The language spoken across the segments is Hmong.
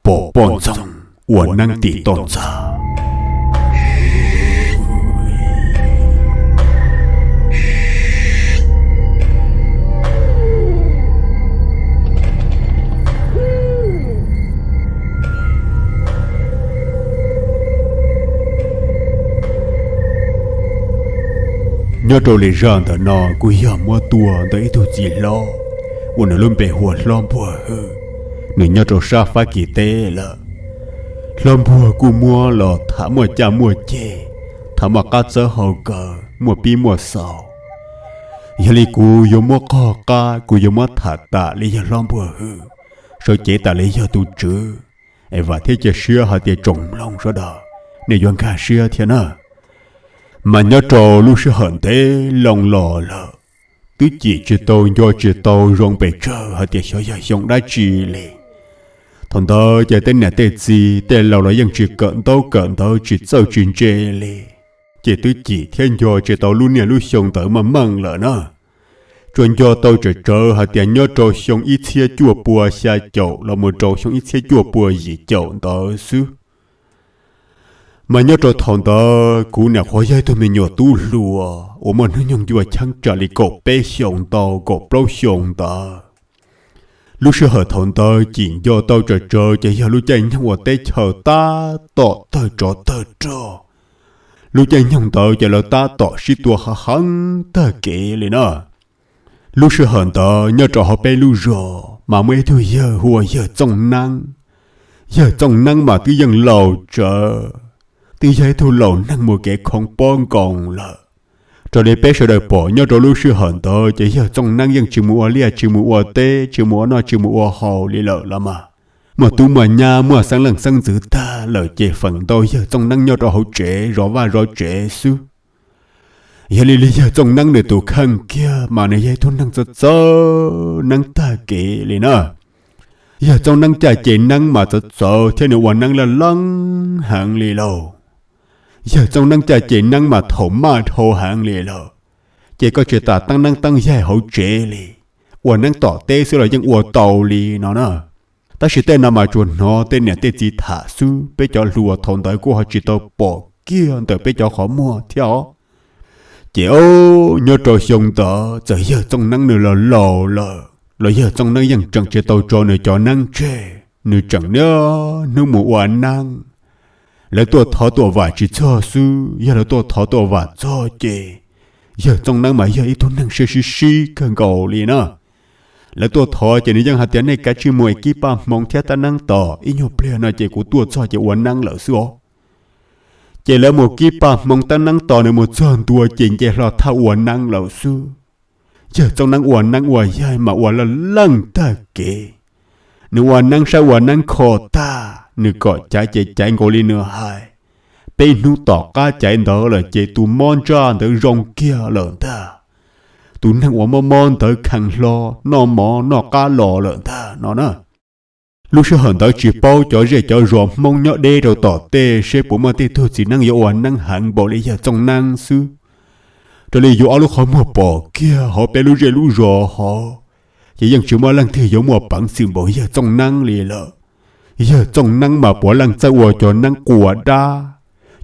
Pom poj ntxoog ua neeb tim toj ntxas. Nyob rau lwm zaj ntawm no kuj yog muab tua ntawm ib tug txiv hlob uas nws lub npe hu ua Hlob Npuag Hwm, nws nyob rau sab Fab Kis teb lawm. Hlob Npuag kuj muab los tham muaj caj muaj ceg, tham muaj qab txawb hau kaw, muaj pib muaj xaus. Yog li kuv yuav muab qog qab, kuv yuav muab tham tam li yog Hlob Npuag Hwm, sawv cev tas li yog tus tswv, es vam thiab cia siab hais tias tsoom mloog sawv daws nej yuav nkag siab thiab na. Mas nyob rau lub sij hawm ntev loo los lawm, twb cim tsis tau nco tsis tau zoo pes tsawg hais tias xyov yog xyoo dab tsi li. Thaum ntawd ces tej niam tej txiv tej laus los yeej tsis kawm ntaub kawm ntawv tsis txawj tsis ntse li, ces twb cim thiab nco tsis tau lub niaj lub xyoo ntawd meej meej lawm na. Tsuas nco tau tsawm tsawv hais tias nyob rau xyoo ib txhiab cuaj pua xya caum los mus rau xyoo ib txhiab cuaj pua yim caum ntawd xwb. Mas nyob rau thaum ntawd kuv niam qhuav yog ib tug me nyuam tub hluas uas muaj hnub nyoog ncua cheeb tsam li kaum peb xyoos ntau kaum plaub xyoos ntawd. Lub sij hawm thaum ntawd cim nco tau tsawm tsawv ces yog lub caij nyoog uas teb chaws tab tom tawg tsov tawg rog. Lub caij nyoog ntawd ces lawv tab tom sib tua heev heev tag kev li na. Lub sij hawm ntawd nyob rau hauv peb lub zos mas muaj ib tug yawg hu ua yawg Txooj Neeb. Yawg Txooj Neeb mas twb yeej laus tsawv, twb yog ib tug laus neeg mus kev khoov pob nkoos lawm. Raws li peb sawv daws pom nyob rau lub sij hawm ntawd ces yawg Txooj Neeb yeej tsis mus ua liaj tsis mus ua teb tsis mus ua noj tsis mus ua haus li lawm los mas. Muaj tub muaj nyab muaj xeeb leej xeeb ntxwv tag lawm ces feem ntau yawg Txooj Neeb nyob rau hauv tsev zov vaj zov tsev xwb. Yog li li yawg Txooj Neeb nws tus kheej kiag mas nws yog ib tug neeg txawv txawv neeb tag kev li na. Yawg Txooj Neeb caj ces neeb mas txawv txawv thiab nws ua neeb laj leeb heev li lauj. Yawg Txooj Neeb caj ces neeb mas thaum maj dhau heev li lawm, ces koj tsis tas teeb neeb teeb yaig hauv tsev li, ua neeb tom teb xwb los yeej ua tau li no na. Tab sis tej no mas tsuas hnov tej niam tej txiv tham xwb, peb cov hluas thaum ntawd kuj ho tsis tau pom kiag ntawm peb cov qhov muag thiab os. Ces o, nyob rau xyoo ntawd txawm yawg Txooj Neeb nws los laus lawm los yawg Txooj Neeb yeej tseem tsis tau tso nws cov neeb tseg, nws tseem niaj hnub mus ua neeb. Lawv tuaj thov tuaj vam tsis txog xwb, yog lawv tuaj thov tuaj vam txog ces yawg Txooj Neeb mas yog ib tug neeg siab sib sib kawg nkaus li na. Lawv tuaj thov ces nws yeej hais tias nej kav tsij mus es kib paj hmoov thiab tab neeb tos ib nyuag pliag no ces kuv tuaj txog ces ua neeb lawm xwb os. Ces lawv mus kib paj hmoov tab neeb tos nws mus txog ntua ces nce hlo thaj ua neeb lawm xwb. Yawg Txooj Neeb ua neeb ua yaig mas ua laj leej tag kev. Nws ua neeb saib ua neeb kho tag, nws kom caiv ces caiv nkaus li nws hais. Peb hnub tom qab caiv ntawd lawm ces tus mob ntsaj ntawd zoo kiag lawm ntag. Tus neeg uas mob mob ntawd kheev hlo, noj mov noj qab los lawm ntag no na. Lub sij hawm ntawd tsis paub cov zej cov zos Hmoob nyob deb rau tom tej seb puas muaj tej tug txiv neeb yuav ua neeb heev npaum li yawg Txooj Neeb xwb. Raws li yus ob lub qhov muag pom kiag hauv peb lub zej lub zos hov, ces yeej tsis muaj leej twg yuav muaj peev xwm npaum yawg Txooj Neeb li lawm. Yawg Txooj Neeb mas puav leej txawj ua cov neeb quas dab,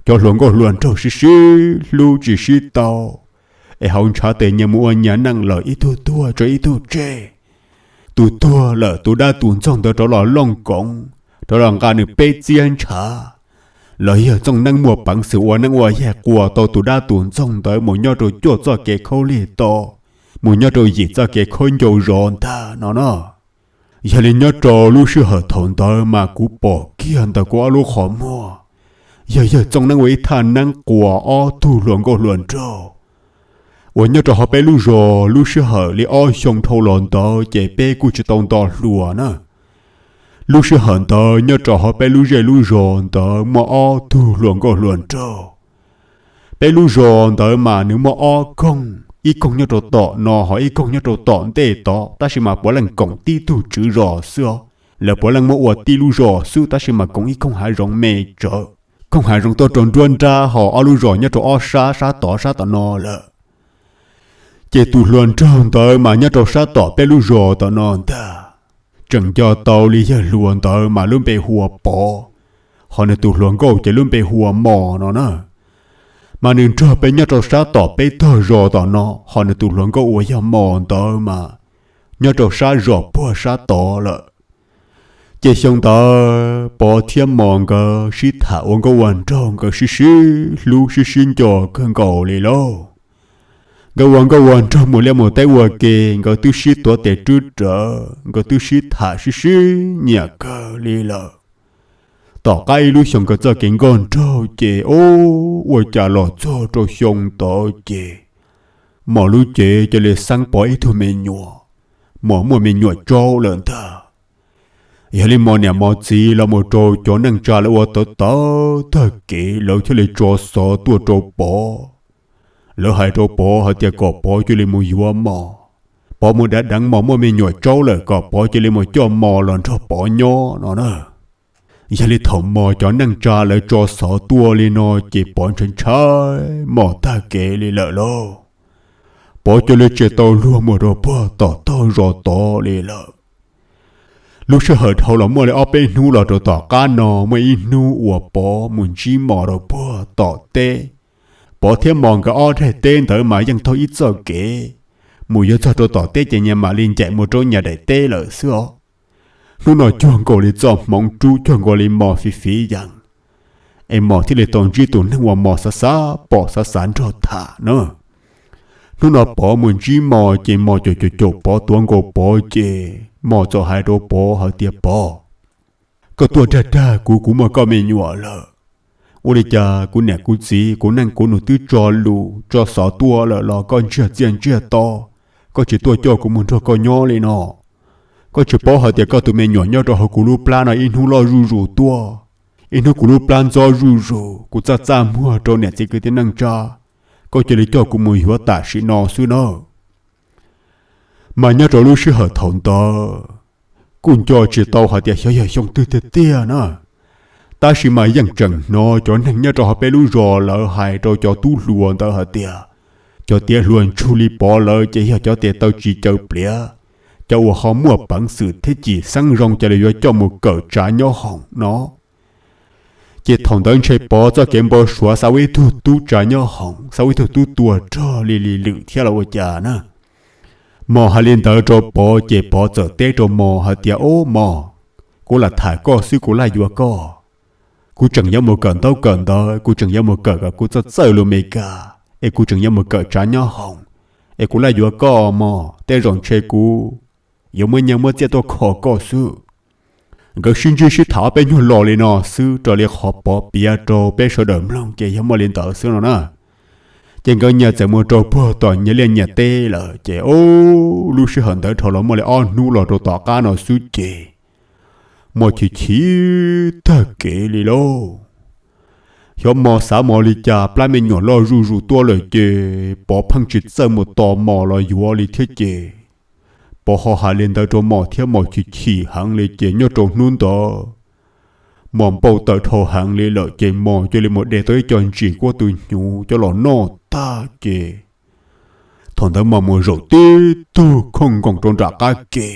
cov hluas nkauj hluas nraug sib sib hlub tsis sib tau, es hauv ntshav tes nyias mus ua nyias neej lawm ib tug tuag tso ib tug tseg. Tus tuag lawm tus dab tus ntxoog ntawd rov los looj koov, rov los nqa nws peb txiab ntshav. Los yawg Txooj Neeb muaj peev xwm ua neeb ua yaig quas tau tus dab tus ntxoog ntawd mus nyob rau cuaj txoj kev khaub lig to, mus nyob rau yim txoj kev khaub ncau zos ntag no no. Yog li nyob rau lub sij hawm thaum ntawd mas kuv pom kiag ntawm kuv ob lub qhov muag, yog yawg Txooj Neeb ua ib thaj neeb quas ob tug hluas nkauj hluas nraug uas nyob rau hauv peb lub zos lub sij hawm li ob xyoo dhau los ntawd ces peb kuj tsis tau nto hluas na. Lub sij hawm ntawd nyob rau hauv peb lub zej lub zos ntawd muaj ob tug hluas nkauj hluas nraug. Peb lub zos ntawd mas nws muaj ob koog, ib koog nyob rau tom no ho ib koog nyob rau tom ntej tod, tab sis mas puav leej koom tib tug tswv zos xwb os. Lawv puav leej muab ua tib lub zos xwb tab sis mas koom ib koog hav zoov me tsawv. Koog hav zoov tuaj rau nruab nrab ho ob lub zos nyob rau ob sab, sab tod sab tom no lawm. Ces tus hluas nraug ntawd mas nyob rau sab tom peb lub zos tom no ntag. tseem nco tau li yawg hluas ntawd mas lub npe hu ua Pov, ho nws tus hluas nkauj ces lub npe hu ua Mos no na. Mas nws nrog peb nyob rau sab tom peb tog zos tom no, ho nws tus hluas nkauj uas yog Mos ntawd mas nyob rau sab zos puag sab tod lawm. Ces xyoo ntawd Pov thiab Mos nkawd sib tham ua nkauj ua nraug, nkawd sib sib hlub sib sib nco kawg nkaus li lauj. Nkawd ua nkauj ua nraug mus liaj mus teb ua ke, nkawd twb sib tuav tes rwb rawv, nkawd twb sib tham sib sib nyiam kawg li lawm. Tom qab ib lub xyoos nkawd txoj kev nkauj nraug ces ua cas los txog rau xyoo ntawd ces Mos lub cev cia li xeeb Pov ib tug me nyuam, Mos muaj me nyuam tsaub lawm ntag. Yog li Mos niam Mos txiv los mus rau cov neej tsa lawv ua tawv tawv tag kev, lawv thiaj li tso xov tuaj rau Pov. Lawv hais rau Pov hais tias kom Pov cia li mus yuav Mos, Pov mus dav deev Mos muaj me nyuam tsaub lawm kom Pov cia li mus coj Mos los nrog Pov nyob no na. Yog li thaum Mos cov neej tsa lawv tso xov tuaj li no ces Pov ntshai ntshai Mos tag kev li lawm lauj. Pov cia li tsis tau luag mus rau puag tom tog zos tod li lawm. Lub sij hawm dhau los muaj li ob peb hnub los rau tom qab no muaj ib hnub uas Pov mus ntsib Mos rau puag tom teb. Pov thiab Mos nkawd ob daim teb ntawd mas yeej taug ib txoj kev, mus yuav txog rau tom teb ces nyias mam li ncaim mus rau nyias daim teb lawm xwb os. Hnub no cuag nkaus li txoj hmoov rub cuag nkaus li Mos fiv fiv yees, es Mos thiaj li tau ntsib tus neeg uas Mos xav xav pom xav xav nrog tham na. Hnub no Pov mus ntsib Mos ces Mos caum caum caum Pov tuav nkaus Pov ces Mos txawm hais rau Pov hais tias Pov, koj tuaj dag dag kuv, kuv muaj koj me nyuam lawm. Ua li cas kuv niam kuv txiv kuv neej kuv nus twb tso lus tso xov tuaj lawm los koj ntsiag txiaj ntsiag to, koj tsis tuaj coj kuv mus nrog koj nyob li no? Koj tsis paub hais tias koj tus me nyuam nyob rau hauv kuv lub plab no ib hnub loj zuj zus tuaj, ib hnub kuv lub plab ntxob zuj zus, kuv txaj txaj muag rau niam txiv kwv tij neej tsa, koj cia li coj kuv mus yuav tam sim no xwb na. Mas nyob rau lub sij hawm thaum ntawd kuj nco tsis tau hais tias xyov yog xyoo twg tiag tiag na, tab sis mas yeej tseem hnov cov neeg nyob rau hauv peb lub zos lawv hais rau cov tub hluas ntawd hais tias cov tiav hluas ntsuag li Pov lawv ces yog cov tes taw tsis caws pliav, cov uas ho muaj peev xwm thiab cim xeeb zoo cia li yuav coj mus kawm tsav nyob hoom no. Ces thaum ntawd ntshe Pov txoj kev npau suav xa ua ib tug tub tsav nyob hoom, xa ua ib tug tub tuag rog li li lwm thiab los ua cas na. Mos hais li ntawd rau Pov ces Pov txawm teb rau Mos hais tias, Ob Mos, kuv lam tham koj xwb, kuv laj yuav koj. Kuv tseem yuav mus kawm ntaub kawm ntawv, kuv tseem yuav mus kawm kom kuv txawj txawj lus Meskas, es kuv tseem yuav mus kawm tsav nyob hoom, es kuv laj yuav koj Mos, tej zaum ntshe kuv yuav muab nyiaj muab txiaj tuaj kho koj xwb. Nkawd sib ntsib sib tham ob peb nyuag lo li no xwb, raws li qhov Pov piav rau peb sawv daws mloog ces yog muaj li ntawd xwb no na. Ces nkawd nyias txawm mus rau puag tom nyias liaj nyias teb lawm ces, o, lub sij hawm ntawd dhau los muaj li ob hnub los rau tom qab no xwb ces Mos chim chim tag kev li lauj. Xyov Mos xav Mos li cas, plab me nyuam loj zuj zus tuaj lawm ces Pov pheej tsis txawj mus tos Mos los yuav li thiab ces Pov ho hais li ntawd rau Mos thiab Mos chim chim heev li ces nyob rau hnub ntawd Mos npau taws dhau heev li lawm ces Mos cia li mus de tau ib co ntsis kuab tus hnyuv coj los noj tag ces thaum ntawd Mos mus zaum tib tug khooj nkoos rau nram qab ke.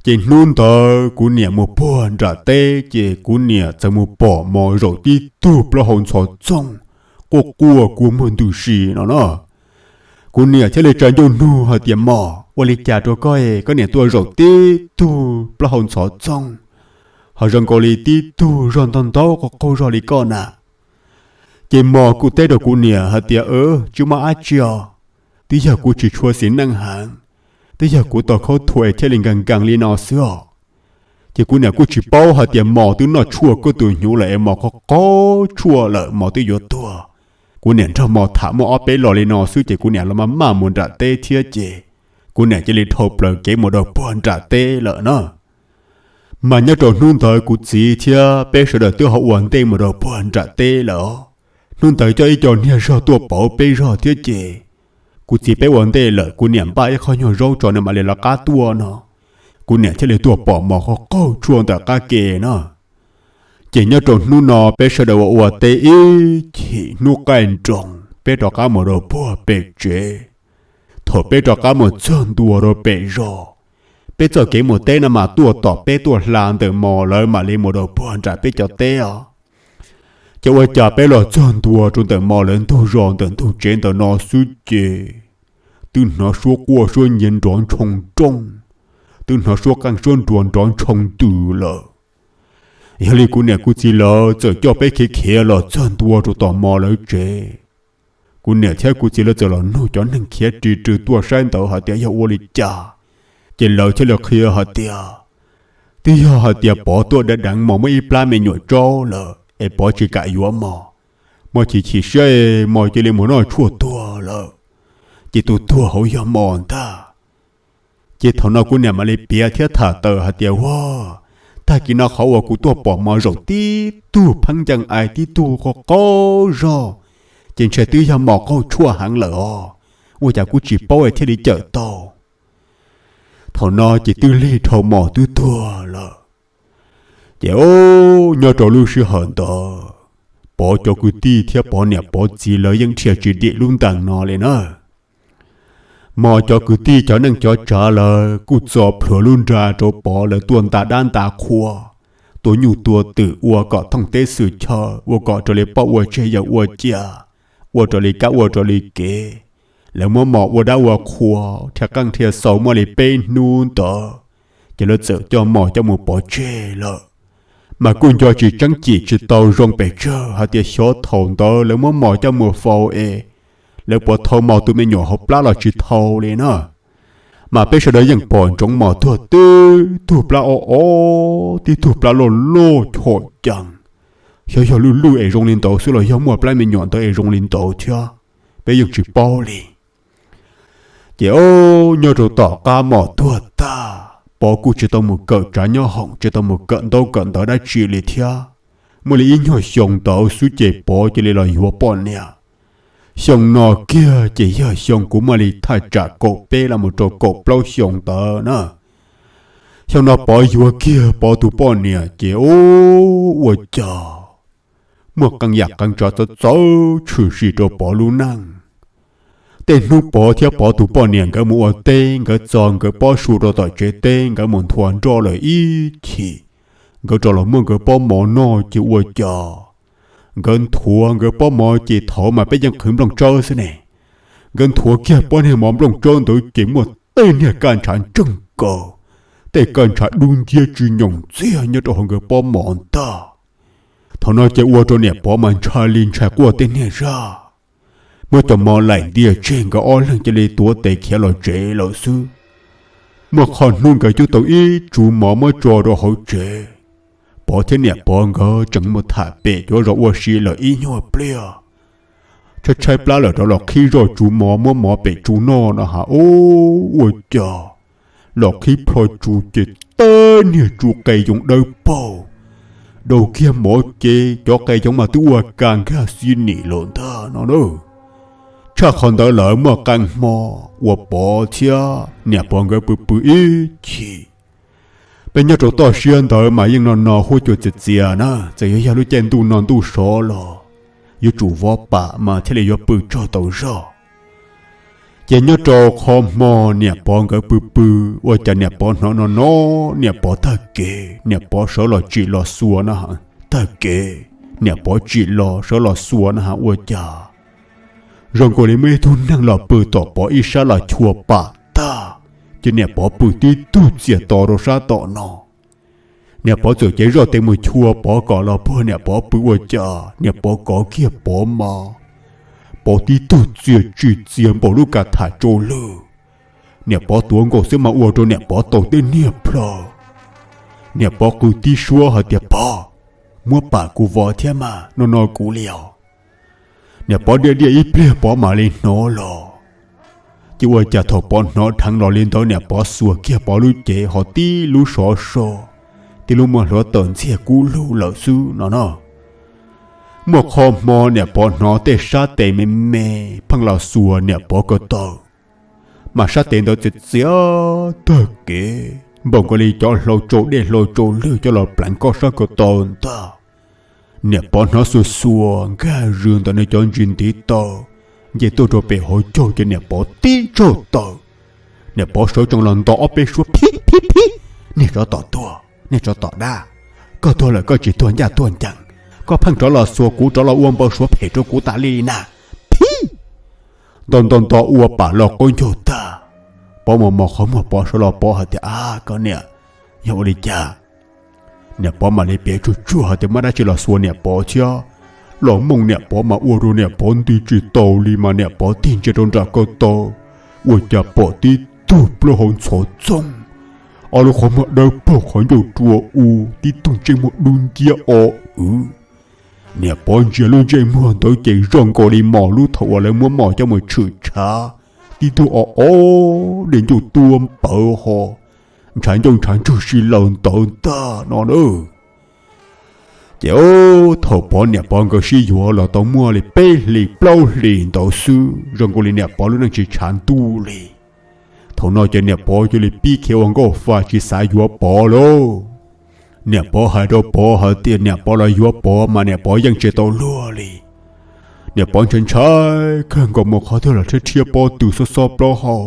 Ces hnub ntawd kuv niam mus puag nram teb ces kuv niam txawm mus pom Mos zaum tib tug plaub hau ntxhov txoog, quaj quaj kua muag ntws si no na. Kuv niam thiaj li tsa ncauj nug hais tias, Mos, ua li cas rau koj, koj niam tuaj zaum tib tug plaub hau ntxhov txoog, ho zoo nkaus li tib tug zog ntog ntaub qaug qaug zog li koj na? Ces Mos kuj teb rau kuv niam hais tias, Tsis muaj dab tsi os, twb yog kuv tsis tshua xis neej heev, twb yog kuv tau khaub thuas es thiaj li nkees nkees li no xwb os. Ces kuv niam kuj tsis paub hais tias Mos twb noj tshuaj kuab tus hnyuv lawm es Mos qaug qaug tshuaj lawm Mos twb yuav tuag. Kuv niam nrog Mos tham muaj ob peb lo li no xwb ces kuv niam los maj maj mus nram teb thiab ces kuv niam cia li dhau plaws kev mus rau puag nram teb lawm na. Mas nyob rau hnub ntawd kuv txiv thiab peb sawv daws twb ho ua ntej mus rau puag nram teb lawm os. Hnub ntawd coj ib co niag zog tuaj pauv peb zog thiab ces kuv txiv peb ua ntej lawm, kuv niam npaj ib qho nyuag zaub tso nws mam li lawv qab tuaj no. Kuv niam thiaj li tuaj pom Mos qaug qaug tshuaj ntawm qab ke na. Ces nyob rau hnub no peb sawv daws ua ua teb ib chim hnub qaij nroos peb rov qab mus rau puag pem tsev. Thaum peb rov qab mus txog ntua rau pem zos, Peb txoj kev mus teb no mas tuaj tom peb tuaj hla ntawm Mos lawv mam li mus rau puag nram peb cov teb os. Ces ua cas peb los txog ntua rau ntawm Mos lawv ntug zos ntawm ntug tsev ntawm no xwb ces twb hnov suab quaj suab nyiav nrov ntshoo nrooj, twb hnov suab qeej suab nruas nrov ntshoo ntws lawm. Yog li kuv niam kuv txiv lawv txawm coj peb khiav khiav los txog ntua rau tom Mos lawv tsev. Kuv niam thiab kuv txiv lawv txawm los nug cov neeg khiav ri rw tuaj saib ntawd hais tias yog ua li cas, ces lawv thiaj li qhia hais tias twb yog hais tias Pov tuaj deev deev Mos muaj ib plab me nyuam tsaub lawm es Pov tsis kam yuav Mos. Mos chim chim siab, Mos cia li mus noj tshuaj tuag lawm, ces tus tuag hauv yog Mos ntag. Ces thaum no kuv niam mam li piav thiab tham tawm hais tias, Ua, tag kis no qhov uas kuv tuaj pom Mos zaum tib tug pheeb ncees ais tib tug qaug qaug zog, ces ntshe twb yog Mos qaug tshuaj heev lawm os, ua cas kuv tsis paub es thiaj li cawm tau. Thaum no ces twb lig dhau Mos twb tuag lawm. Ces o, nyob rau lub sij hawm ntawd, Pov cov kwv tij thiab Pov niam Pov txiv lawv yeej dhia tsis dim lub ntees no li na. Mos cov kwv tij cov neej cov tsav lawv kuj txo plhuav lub nra rau Pov lawv tuaj nta dab nta qhua, tua nyuj tua twm ua kom thooj teb xwm chaw, ua kom raws li poj ua tseg yawm ua cia, ua raws li kab ua raws li kev. Lawv muab Mos ua dab ua qhua, dhia qeej dhia xaus muaj li peb hnub ntawd, ces lawv txawm coj Mos coj mus pov tseg lawm. Mas kuj nco tsis tseeb cim tsis tau zoo pes tsawg hais tias xyov thaum ntawd lawv muab Mos coj mus faus es lawv puas thau Mos tus me nyuam hauv plab los tsis thau li na. Mas peb sawv daws yeej pom ntsoov Mos tuag tib tug plab ob ob, tib tug plab loj loj chom cees. Xyov yog luj luj es zoo li ntawd xwb los yog muaj plab me nyuam ntawd es zoo li ntawd thiab, peb yeej tsis paub li. Ces o, nyob rau tom qab Mos tuag tag, Pov kuj tsis tau mus kawm tsav nyob hoom, tsis tau mus kawm ntaub kawm ntawv dab tsi li thiab. Muaj li ib nyuag xyoo ntawd xwb ces Pov cia li los yuav poj niam. Xyoo no kiag ces yog xyoo kuv muaj li thaj tsam kaum peb los mus rau kaum plaub xyoo ntawd na. Xyoo no Pov yuav kiag Pov tus poj niam ces o, ua cas muaj qee yam qee tsav txawv txawv tshwm sim rau Pov lub neej. Tej hnub Pov thiab Pov tus poj niam nkawd mus ua teb, nkawd txo nkawd pob su rau tom tsev teb, nkawd mus nthua nroj lawm ib chim, nkawd rov los muab nkawd pob mov noj ces ua cas nkawd nthuav nkawd pob mov ces thaum mas peb yeej qhwv nplooj tsawb xwb ne. Nkawd nthuav kiag pob niag mov nplooj tsawb ntawd ces muaj tej niag kaj ntshav ntseeg kaws, tej kaj ntshav dub nciab tsis nyoos ntxiag nyob rau hauv nkawd pob mov ntag. Thaum no ces ua rau niam Pov mas ntshai li ntshai quaj tej niag zaj. Muab cov mov laim ntiag tseg nkawd ob leeg cia li tuav tes khiav los tsev lawm xwb. Muaj qho hnub nkawd cub tau ib tsuv mov muab tso rau hauv tsev, Pov thiab niam Pov nkawd tseem mus tham pem cov zos ua si lawm ib nyuag pliag. Tshaib tshaib plab lawm rov los qhib zoj tsuv mov muab mov pem tsuv noj no ha, ua cas los qhib plho tsuv ces tej niag tsuv qe yoov dawb paug, dau kiag mov ces cov qe yoov mas twb ua kas nkag xib nim lawm ntag no na. Tshaj qhov ntawd lawm muaj qee hmo uas Pov thiab niam Pov nkawd pw pw ib chim. Peb nyob rau toj siab ntawd mas yeej no no huab cua txias txias na, txawm yuav yog lub caij ntuj no ntuj sov los yuav tsum vov pam mas thiaj li yuav pw tsaug tau zog. Ces nyob rau qhov hmo niam Pov nkawd pw pw, ua cas niam Pov hnov no no, niam Pov tag kev niam Pov sawv los tsim los xuas na, tag kev niam Pov tsim los sawv los xuas na ha, ua cas zoo nkaus li muaj ib tug neeg los pw tom Pov ib sab los chua pam tag, ces niam Pov pw tib tug txias to rau sab tom no. Niam Pov txawm cev zoj tes mus chua Pov kom los puag niam Pov pw, ua cas niam Pov kov kiag Pov mas Pov tib tug txias tsim txias npaum lub ka tham tsau lwj. Niam Pov tuav nkaus xwb mas ua rau niam Pov tau tej niag plho. Niam Pov qw tib suab hais tias, Pov, muab pam kuv vov thiab mas, no no kuv li os. Niam Pov diaj diaj ib pliag Pov mam li hnov los. Ces ua cas thaum Pov hnov dheev los li ntawd niam Pov xuas kiag Pov lub cev ho tib lub sov so, tib lub muag hluav taws ntxiag kub lug lawm xwb no no. Muaj qho hmo niam Pov hnov tej sab tes me me pheej los xuas niam Pov ko taw, mas sab tes ntawd txias txias tag kev npaum nkaus li cov hlau tsau dej hlau tsau lwj coj los pleev koj sab ko taw ntag. Niam Pov hnov xuas xuas nkag zws ntawm nws cov ntsis ntiv taw, nce tuaj rau pem hauv caug ces niam Pov tib tsaug taw. Niam Pov sawv tsees los nto ob peb suab phib phib Phib! Niag tsov tom tuag, niag tsov tom dab, koj tuag lawm koj tsis tuag ncaj tuag ncees, koj pheej rov los xuas kuv, rov los ua npau suav phem rau kuv tas li li na. Phib! Nto nto nto ua pam los qaub ncaug tag. Pov mos mos qhov muag Pov sav los Pov hais tias, Ab, koj niam, yog ua li cas? Niam Pov mam li piav tsuag tsuag hais tias, Muaj dab tsi los xuas niam Pov thiab? Los mooj niam Pov mas ua rau niam Pov nti tsis taus li mas niam Pov tig ntsia rau nram ko taw, ua cas pom tib tug plaub hau ntxhov txoog, ob lub qhov muag dawb paug qhov ncauj rua u, tib tug ntsej muag dub nciab o wv. Niam Pov ntsia lub ntsej muag ntawd ces zoo nkaus li mos lub thaum uas lawv muab mos coj mus tshwm tshav, tib tug o o, dej ncauj tuab npawv ho, ntshav ncauj ntshav ntsug si laws ntawd ntag no na. Ces thaum Pov niam Pov nkawd sib yuav los tau muaj li peb hlis plaub hlis ntawd xwb, zoo nkaus li niam Pov lub neej tsis tshav ntuj li. Thaum no ces niam Pov cia li pib khiav ua nkauj fa tsis xav yuav Pov lauj. Niam Pov hais rau Pov hais tias niam Pov los yuav Pov mas niam Pov yeej tsis tau luag li. Niam Pov ntshai ntshai kawg nkaus mus qhov twg los rhiab rhiab pob tw xob xob plaub hau,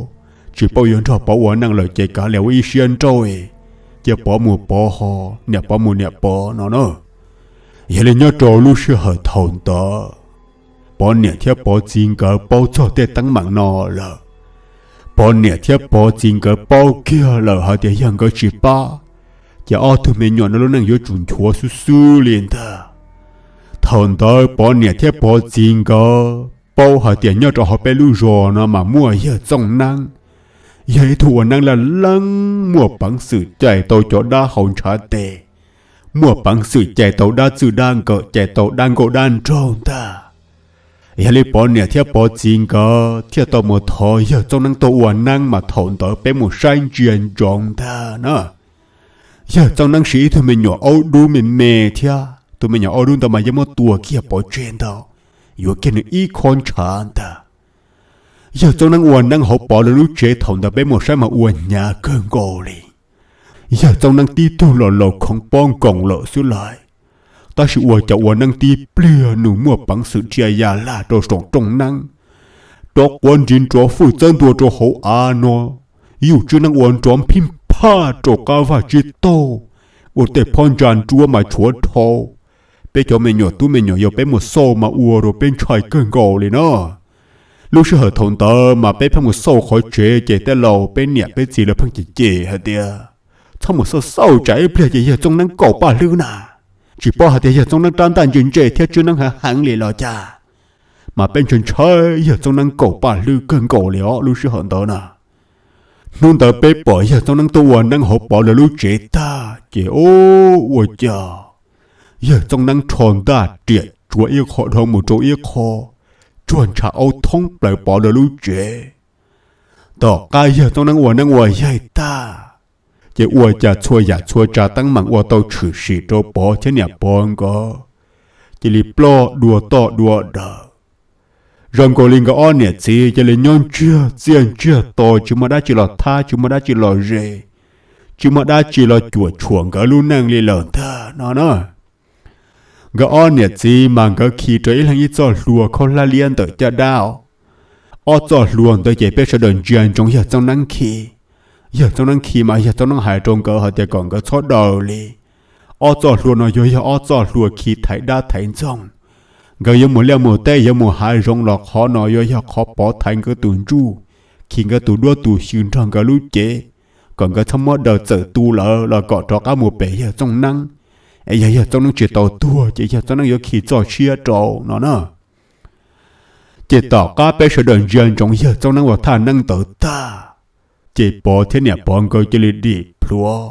tsis paub yuav nrog Pov ua neej lawm ces kav liam ua ib siab nrauj, cia Pov mus Pov ho, niam Pov mus niam Pov no na. Yog li nyob rau lub sij hawm thaum ntawd, Pov niam thiab Pov txiv nkawd paub txog tej teeb meem no lawm. Pov niam thiab Pov txiv nkawd paub kiag lawm hais tias yog nkawd tsis pab, ces ob tug me nyuam no lub neej yuav tsum nchuav xwb xwb li ntag. Thaum ntawd Pov niam thiab Pov txiv nkawd paub hais tias nyob rau hauv peb lub zos no mas muaj yawg Txooj Neeb, yog ib tug ua neeb laj leeb, muaj peev xwm cais tau cov dab hauv ntshav tes, muaj peev xwm cais tau dab txwj dab nkawm, cais tau dab nkauj dab nraug ntag. Yog li Pov niam thiab Pov txiv nkawd thiaj tau mus thov yawg Txooj Neeb tuaj ua neeb mas thaum ntawd peb mus saib ntsia ntsoov ntag na. Yawg Txooj Neeb siv ib tug me nyuam aub dub me me thiab, tus me nyuam aub dub ntawd mas yeej muab tua kiag pov tseg ntag, yuav kiag nws ib khob ntshav ntag. Yawg Txooj Neeb ua neeb hauv Pov lawv lub tsev thaum ntawd peb mus saib mas ua hnyav kawg nkaus li. Yawg Txooj Neeb tib tug los laus khoov pob nkoos lawm xwb lauj, tab sis ua cas ua neeb tib pliag nws muaj peev xwm dhia ya lag rau saum rooj neeb, rov quav nrig nrov fwj txawb ntua rau hauv av no, yuj tswb neeb ua nrov phij phaj rau qab vaj tsib taug, ua tej phab ntsa nruab mas tshuav dhau. Peb cov me nyuam tub me nyuam yaus peb mus xauj mas ua rau peb ntshai kawg nkaus li na. Lub sij hawm thaum ntawd mas peb pheej mus xauj qhov tsev ces tej laus peb niam peb txiv lawv pheej cem cem hais tias, Txhob mus xauj xauj tsam ib pliag ces yawg Txooj Neeb kaum paj hlwb na. Tsis paub hais tias yawg Txooj Neeb rab ntaj ntse ntse thiab tswb neeb heev heev li los cas. Mas peb ntshai ntshai yawg Txooj Neeb kaum paj hlwb kawg nkaus li os lub sij hawm ntawd na. Hnub ntawd peb pom yawg Txooj Neeb tuaj ua neeb hauv Pov lawv lub tsev tag ces ua cas yawg Txooj Neeb rho ntaj riam tsuav ib qho dhau mus rau ib qho, tsuag ntshav aub thoob plaws Pov lawv lub tsev. Tom qab yawg Txooj Neeb ua neeb ua yaig tag, ces ua cas txhua yam txhua tsav teeb meem uas tau tshwm sim rau Pov thiab niam Pov nkawd cia li ploj dua toj dua daws. Zoo nkaus li nkawd ob niam txiv cia li nyob ntsiag txiaj ntsiag to tsis muaj dab tsi los thab tsis muaj dab tsi los zes, tsis muaj dab tsi los cuam tshuam nkawd lub neej li lawm ntag no na. Nkawd ob niam txiv mas nkawd khi rau ib leeg ib txoj hlua khaub hlab liab ntawm caj dab, ob txoj hlua ntawd ces peb sawv daws ntsia ntsoov yawg Txooj Neeb khi. Yawg Txooj Neeb khi mas yawg Txooj Neeb hais rau nkawd hais tias kom nkawd txhob daws li. Ob txoj hlua no yuav yog ob txoj hlua khi thaiv dab thaiv ntxoog. Nkawd yuav mus liaj mus teb yuav mus hav zoov los qhov no yuav yog qhov Pov thaiv nkawd tus ntsuj, khi nkawd tus duab tus xyw nrog nkawd lub cev, kom nkawd txhob muab daws txawm tu lawm los kom rov qab mus pem yawg Txooj Neeb. Es yog yawg Txooj Neeb tsis tau tuag ces yawg Txooj Neeb yuav khi txoj siab rau no na. Ces tom qab peb sawv daws ntsia ntsoov yawg Txooj Neeb ua thaj neeb ntawd tag, ces Pov thiab niam Pov nkawd cia li dim plhuav,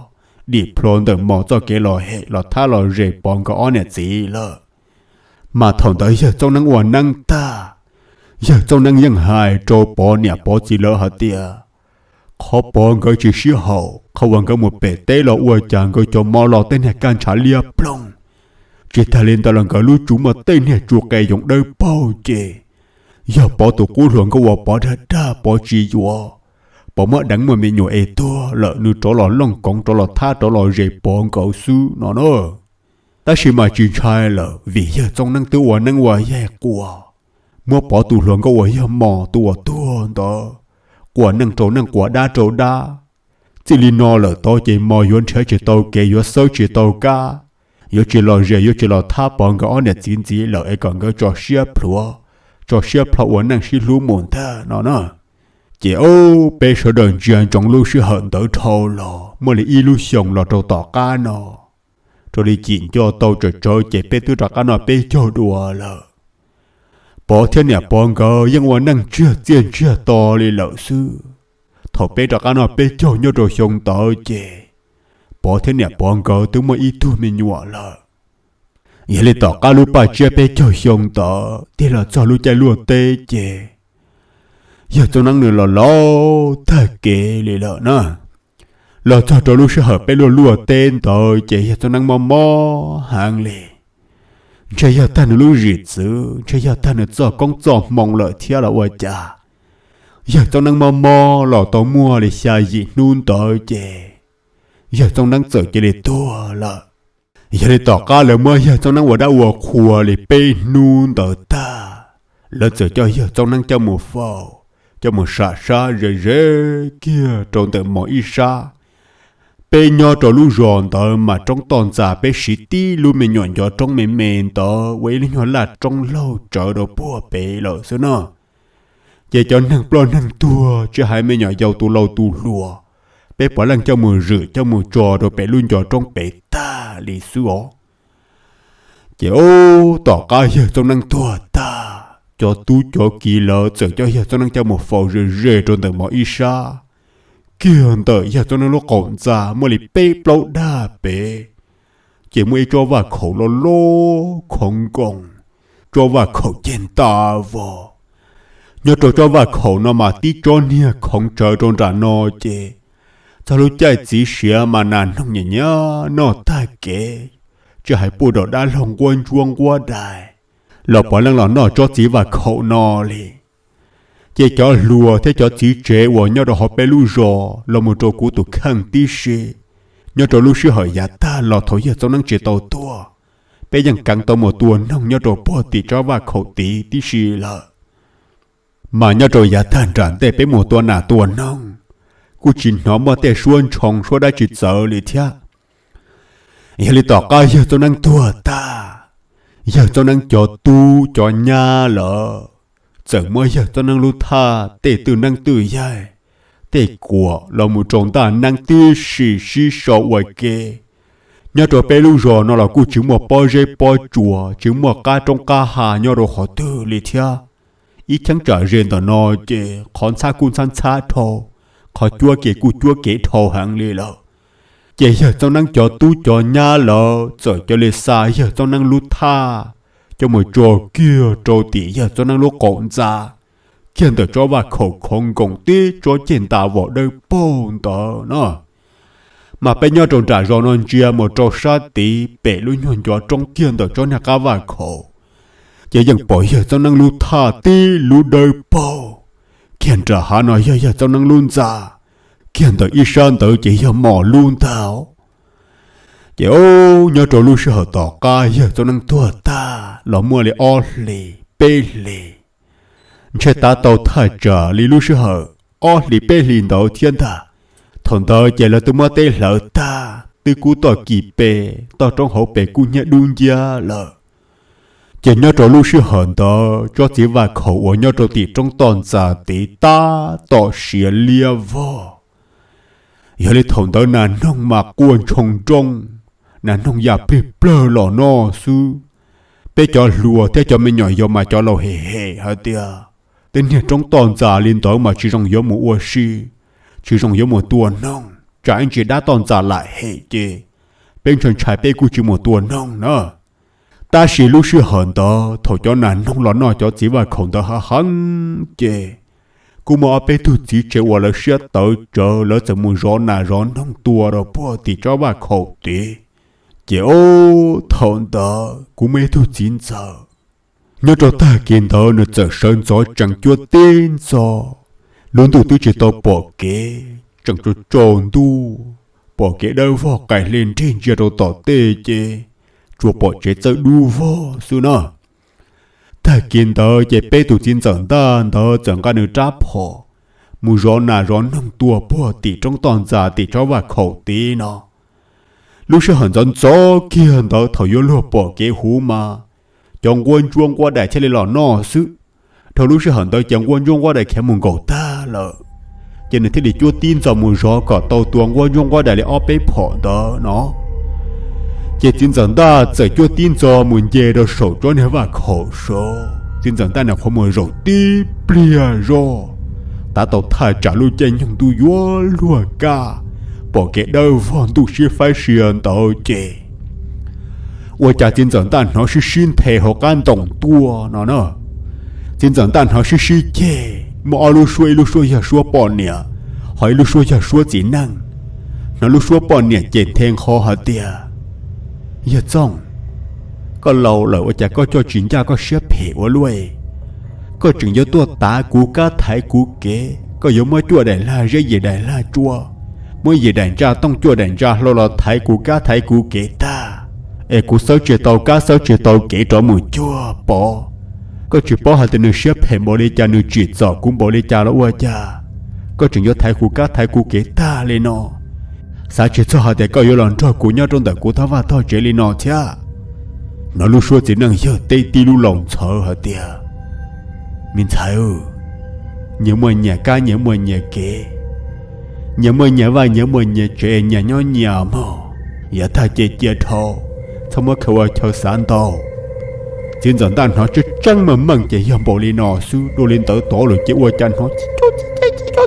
dim plhuav ntawm mos txoj kev los hem los thab los zes Pov nkawd ob niam txiv lawm. Mas thaum ntawd yawg Txooj Neeb ua neeb tag, yawg Txooj Neeb yeej hais rau Pov niam Pov txiv lawv hais tias, qhov Pov nkawd tsis sib haum, qhov uas nkawd mus pem teb los ua cas nkawd cov mov los tej niag kaj ntshav liab ploog. Tsis tag li ntawd los nkawd lub tsu muaj tej niag tsu qe yoov dawb paug ces yog Pov tus qub hluas nkauj uas Pov dag dag Pov tsis yuav, Pov muab deev muaj me nyuam es tuag lawm nws rov los looj koov rov los thab rov los zes Pov nkawd xwb no na. Tab sis mas tsis ntshai lawm vim yawg Txooj Neeb twb ua neeb ua yaig quas, muab Pov tus hluas nkauj uas yog mos tus uas tuag ntawd quas neej rau neej quas dab rau dab. Txij li no lawm tod ces mos yuav nrhiav tsis tau kev, yuav xawb tsis tau kab, yuav tsis los zes, yuav tsis los thab Pov nkawd ob niam txiv ntxiv lawm es kom nkawd tso siab plhuav, tso siab plho ua neej sib hlub mus ntag no na. Ces ob peb sawv daws ntsia ntsoov lub sij hawm ntawd dhau los muaj li ib lub xyoos los rau tom qab no, raws li cim nco tau tsawm tsawv ces peb twb rov qab noj peb caug dua lawm. Pov thiab niam Pov nkawd yeej ua neej ntsiag txiaj ntsiag to li lawm xwb. Thaum peb rov qab noj peb caug nyob rau xyoo ntawd ces Pov thiab niam Pov nkawd twb muaj ib tug me nyuam lawm. Yog li tom qab lub paj tsiab peb caug xyoo ntawd tig los txog lub caij luaj teb ces yawg Txooj Neeb nws los laus tag kev li lawm na. Los txog rau lub sij hawm peb luaj luaj teb ntawd ces yawg Txooj Neeb mob mob heev li. Ntshe yog tag nws lub zim txwv, ntshe yog tag nws txoj koob txoj hmoo lawm thiab los ua cas, yawg Txooj Neeb mob mob los tau muaj li xya yim hnub ntawd ces yawg Txooj Neeb txawm cia li tuag lawm. Yog li tom qab lawv muab yawg Txooj Neeb ua dab ua qhua li peb hnub ntawd tag, lawv txawm coj yawg Txooj Neeb coj mus faus, coj mus sam sab ze ze kiag rau ntawm mos ib sab. Peb nyob rau lub zos ntawd mas roob toj ntxas peb siv tib lub me nyuam ncov roob me me ntawd ua ib lub nyuag laj roob laug tsawv rau puag pem lawm xwb no. Ces cov neeg ploj neeg tuag tsis hais me nyuam yaus tus laus tus hluas, peb puav leej coj mus zwm coj mus tso rau pem lub ncov roob pem tag li xwb os. Ces ub tom qab yawg Txooj Neeb tuag tag, cov tub cov kiv lawv txawm coj yawg Txooj Neeb coj mus faus ze ze rau ntawm mos ib sab, kiag ntawm yawg Txooj Neeb lub qaum ntxa muaj li peb plaub dag pem. Ces muaj ib tsob vaj khaum loj loj khoov nkoos, tsob vaj khaum ceg nta vos. Nyob rau tsob vaj khaum no mas tib tsob niag khoov tsawv rau nram no ces txog lub caij txiv siav mas nas noog nyiam nyiam noj tag kev, tsis hais puj dom dab laug nquab ntsuab nquab dais los puav leej los noj tsob txiv vaj khaum no li. Ces cov hluas thiab cov txiv tsev uas nyob rau hauv peb lub zos los mus rau kuv tus kheej tib si, nyob rau lub sij hawm yav tag los thaum yawg Txooj Neeb tsis tau tuag, peb yeej keev tau mus tua noog nyob rau puag tim tsob vaj khaum tid tib si lawm. Mas nyob rau yav tag nram ntej peb mus tua nas tua noog, kuj tsis hnov muaj tej suab ntshoo suab dab tsi txawv li thiab. Yog li tom qab yawg Txooj Neeb tuag tag, yawg Txooj Neeb cov tub cov nyab lawm txawm muab yawg Txooj Neeb lub thaj tej twj neeb twj yaig, tej kuam los mus rau ntaj neeb tib si sib sau ua ke. Nyob rau peb lub zos no los kuj tsis muaj pob zeb pob tsuas, tsis muaj qab roob qab ha nyob rau qhov twg li thiab. Ib cheeb tsam ze ntawm no ces qhov ntxhab kuj ntxhab ntxhab dhau, qhov cuab kev kuj cuab kev dhau heev li lawm. Ces yawg Txooj Neeb cov tub cov nyab lawm txawm cia li xa yawg Txooj Neeb lub thaj coj mus tso kiag rau tim yawg Txooj Neeb lub qaum ntxa, kiag ntawm tsob vaj khaum khoov nkoos tib tsob ceg nta vos dawb paug ntawd no. Mas peb nyob rau nram zos no ntsia mus rau sab tid pem lub nyuag ncov roob kiag ntawm tsob niag qab vaj khaum, ces yeej pom yawg Txooj Neeb lub thaj tib lub dawb paug. Kiag nram hav no yog yawg Txooj Neeb lub ntxa, kiag ntawm ib sab ntawd ces yog mos lub ntag. Ces ub nyob rau lub sij hawm tom qab yawg Txooj Neeb tuag tag los muaj li ob hlis peb hlis, ntshe tav tau thaj tsam li lub sij hawm ob hlis peb hlis ntawd thiab ntag. Thaum ntawd ces lawv twb muab teb hlawv tag, twb kub toj kis pes, toj roob hauv pes kub hnyiab dub nciab lawm. Ces nyob rau lub sij hawm ntawd tsob txiv vaj khaum uas nyob rau tim roob toj ntxas tid tab tom siav liab vog. Yog li thaum ntawd nas noog mas quaj ntshoo nrooj, nas noog ya plig plawg los noj xwb. Peb cov hluas thiab cov me nyuam yaus mas cov laus hem hem hais tias tej niag roob toj ntxas li ntawd mas tsis zoo yuav mus ua si, tsis zoo yuav mus tua noog, tsam ib ntsis dab toj ntxas lam hem ces peb ntshai ntshai peb kuj tsis mus tua noog na. Tab sis lub sij hawm ntawd thaum cov nas noog los noj cov txiv vaj khaum ntawd hav heev ces kuj muaj ob peb tug txiv tsev uas lawv siab tawv tsawv, lawv txawm mus zov nas zov noog tua rau puag tim tsob vaj khaum tid. Ces ub thaum ntawd kuv muaj ib tug txiv ntxawm nyob rau tag kis ntawd nws txawm sawv ntxov tsees cuab tib ntxov, lub ntuj twb tsis tau pom kev, tseem tsaus tsaus ntuj, pom kev dawb vog qais hle nrig ntsia rau tom tej ces tsuas pom tsev txawj dub vog xwb na. Tag kis ntawd ces peb tus txiv ntxawm ntaj ntawd txawm nqa nws rab phom, mus zov nas zov noog tua puag tim roob toj ntxas tim tsob vaj khaum tid no. Lub sij hawm ntxov ntxov kiag ntawd thaum yuav luag pom kev huv mas cov nquab ntsuab nquab dais thiaj li los noj xwb. Dhau lub sij hawm ntawd ces nquab ntsuab nquab dais khiav mus nkaum tag lawm, ces nws thiaj li cuab tib ntxov mus zov kom tau tua nquab ntsuab nquab dais li ob peb phom ntawd no. Ces txiv ntxawm ntaj txawm cuab tib ntxov mus nce rau saum tsob niag vaj khaum saud. Txiv ntxawm ntaj nws qhuav mus zaum tib pliag zoj, tav tau thaj tsam lub caij nyoog ntuj yuav luag kaj, pom kev dawb vog ntuj sib faib sia ntawd ces ua cas txiv ntxawm ntaj hnov sib sib nthe hauv qab ntoo tuaj no na. Txiv ntxawm ntaj hnov sib sib ceg, muaj ob lub suab, ib lub suab yog suab poj niam, ho ib lub suab yog suab txiv neej. Hnov lub suab poj niam ces nthe nqho hais tias, Yawg Txooj, koj laus lawm ua cas koj coj tsis ncaj koj siab phem ua luaj? Koj tseem yuav tuaj tav kuv kab thaiv kuv kev, koj yuav muab cuaj daim lag zeb yim daim lag tsua, muab yim daim ntsa tooj cuaj daim ntsa hlau los thaiv kuv kab thaiv kuv kev tag, es kuv xawb tsis tau kab xawb tsis tau kev rov mus cuag Pov. Koj tsis paub hais tias nws siab phem npaum li cas, nws tsim txom kuv npaum li cas los ua cas koj tseem yuav thaiv kuv kab thaiv kuv kev tag li no? Xav tsis txog hais tias koj yuav los nrog kuv nyob rau ntawm kuv thaj vaj tog tsev li no thiab. Hnov lub suab txiv neej yawg teb tib lub laus ntxhawv hais tias, Me ntxhais, nyias muaj nyias kab nyias muaj nyias kev, nyias muaj nyias vaj nyias muaj nyias tsev, nyias nyob nyias mog. Yav tag ces cia dhau, txhob muab khaws ua chaw xav ntau. Txiv ntxawm ntaj hnov tseeb tseeb meej meej ces yog npaum li no xwb. Dua li ntawd tod lawm ces ua cas hnov txiv txoj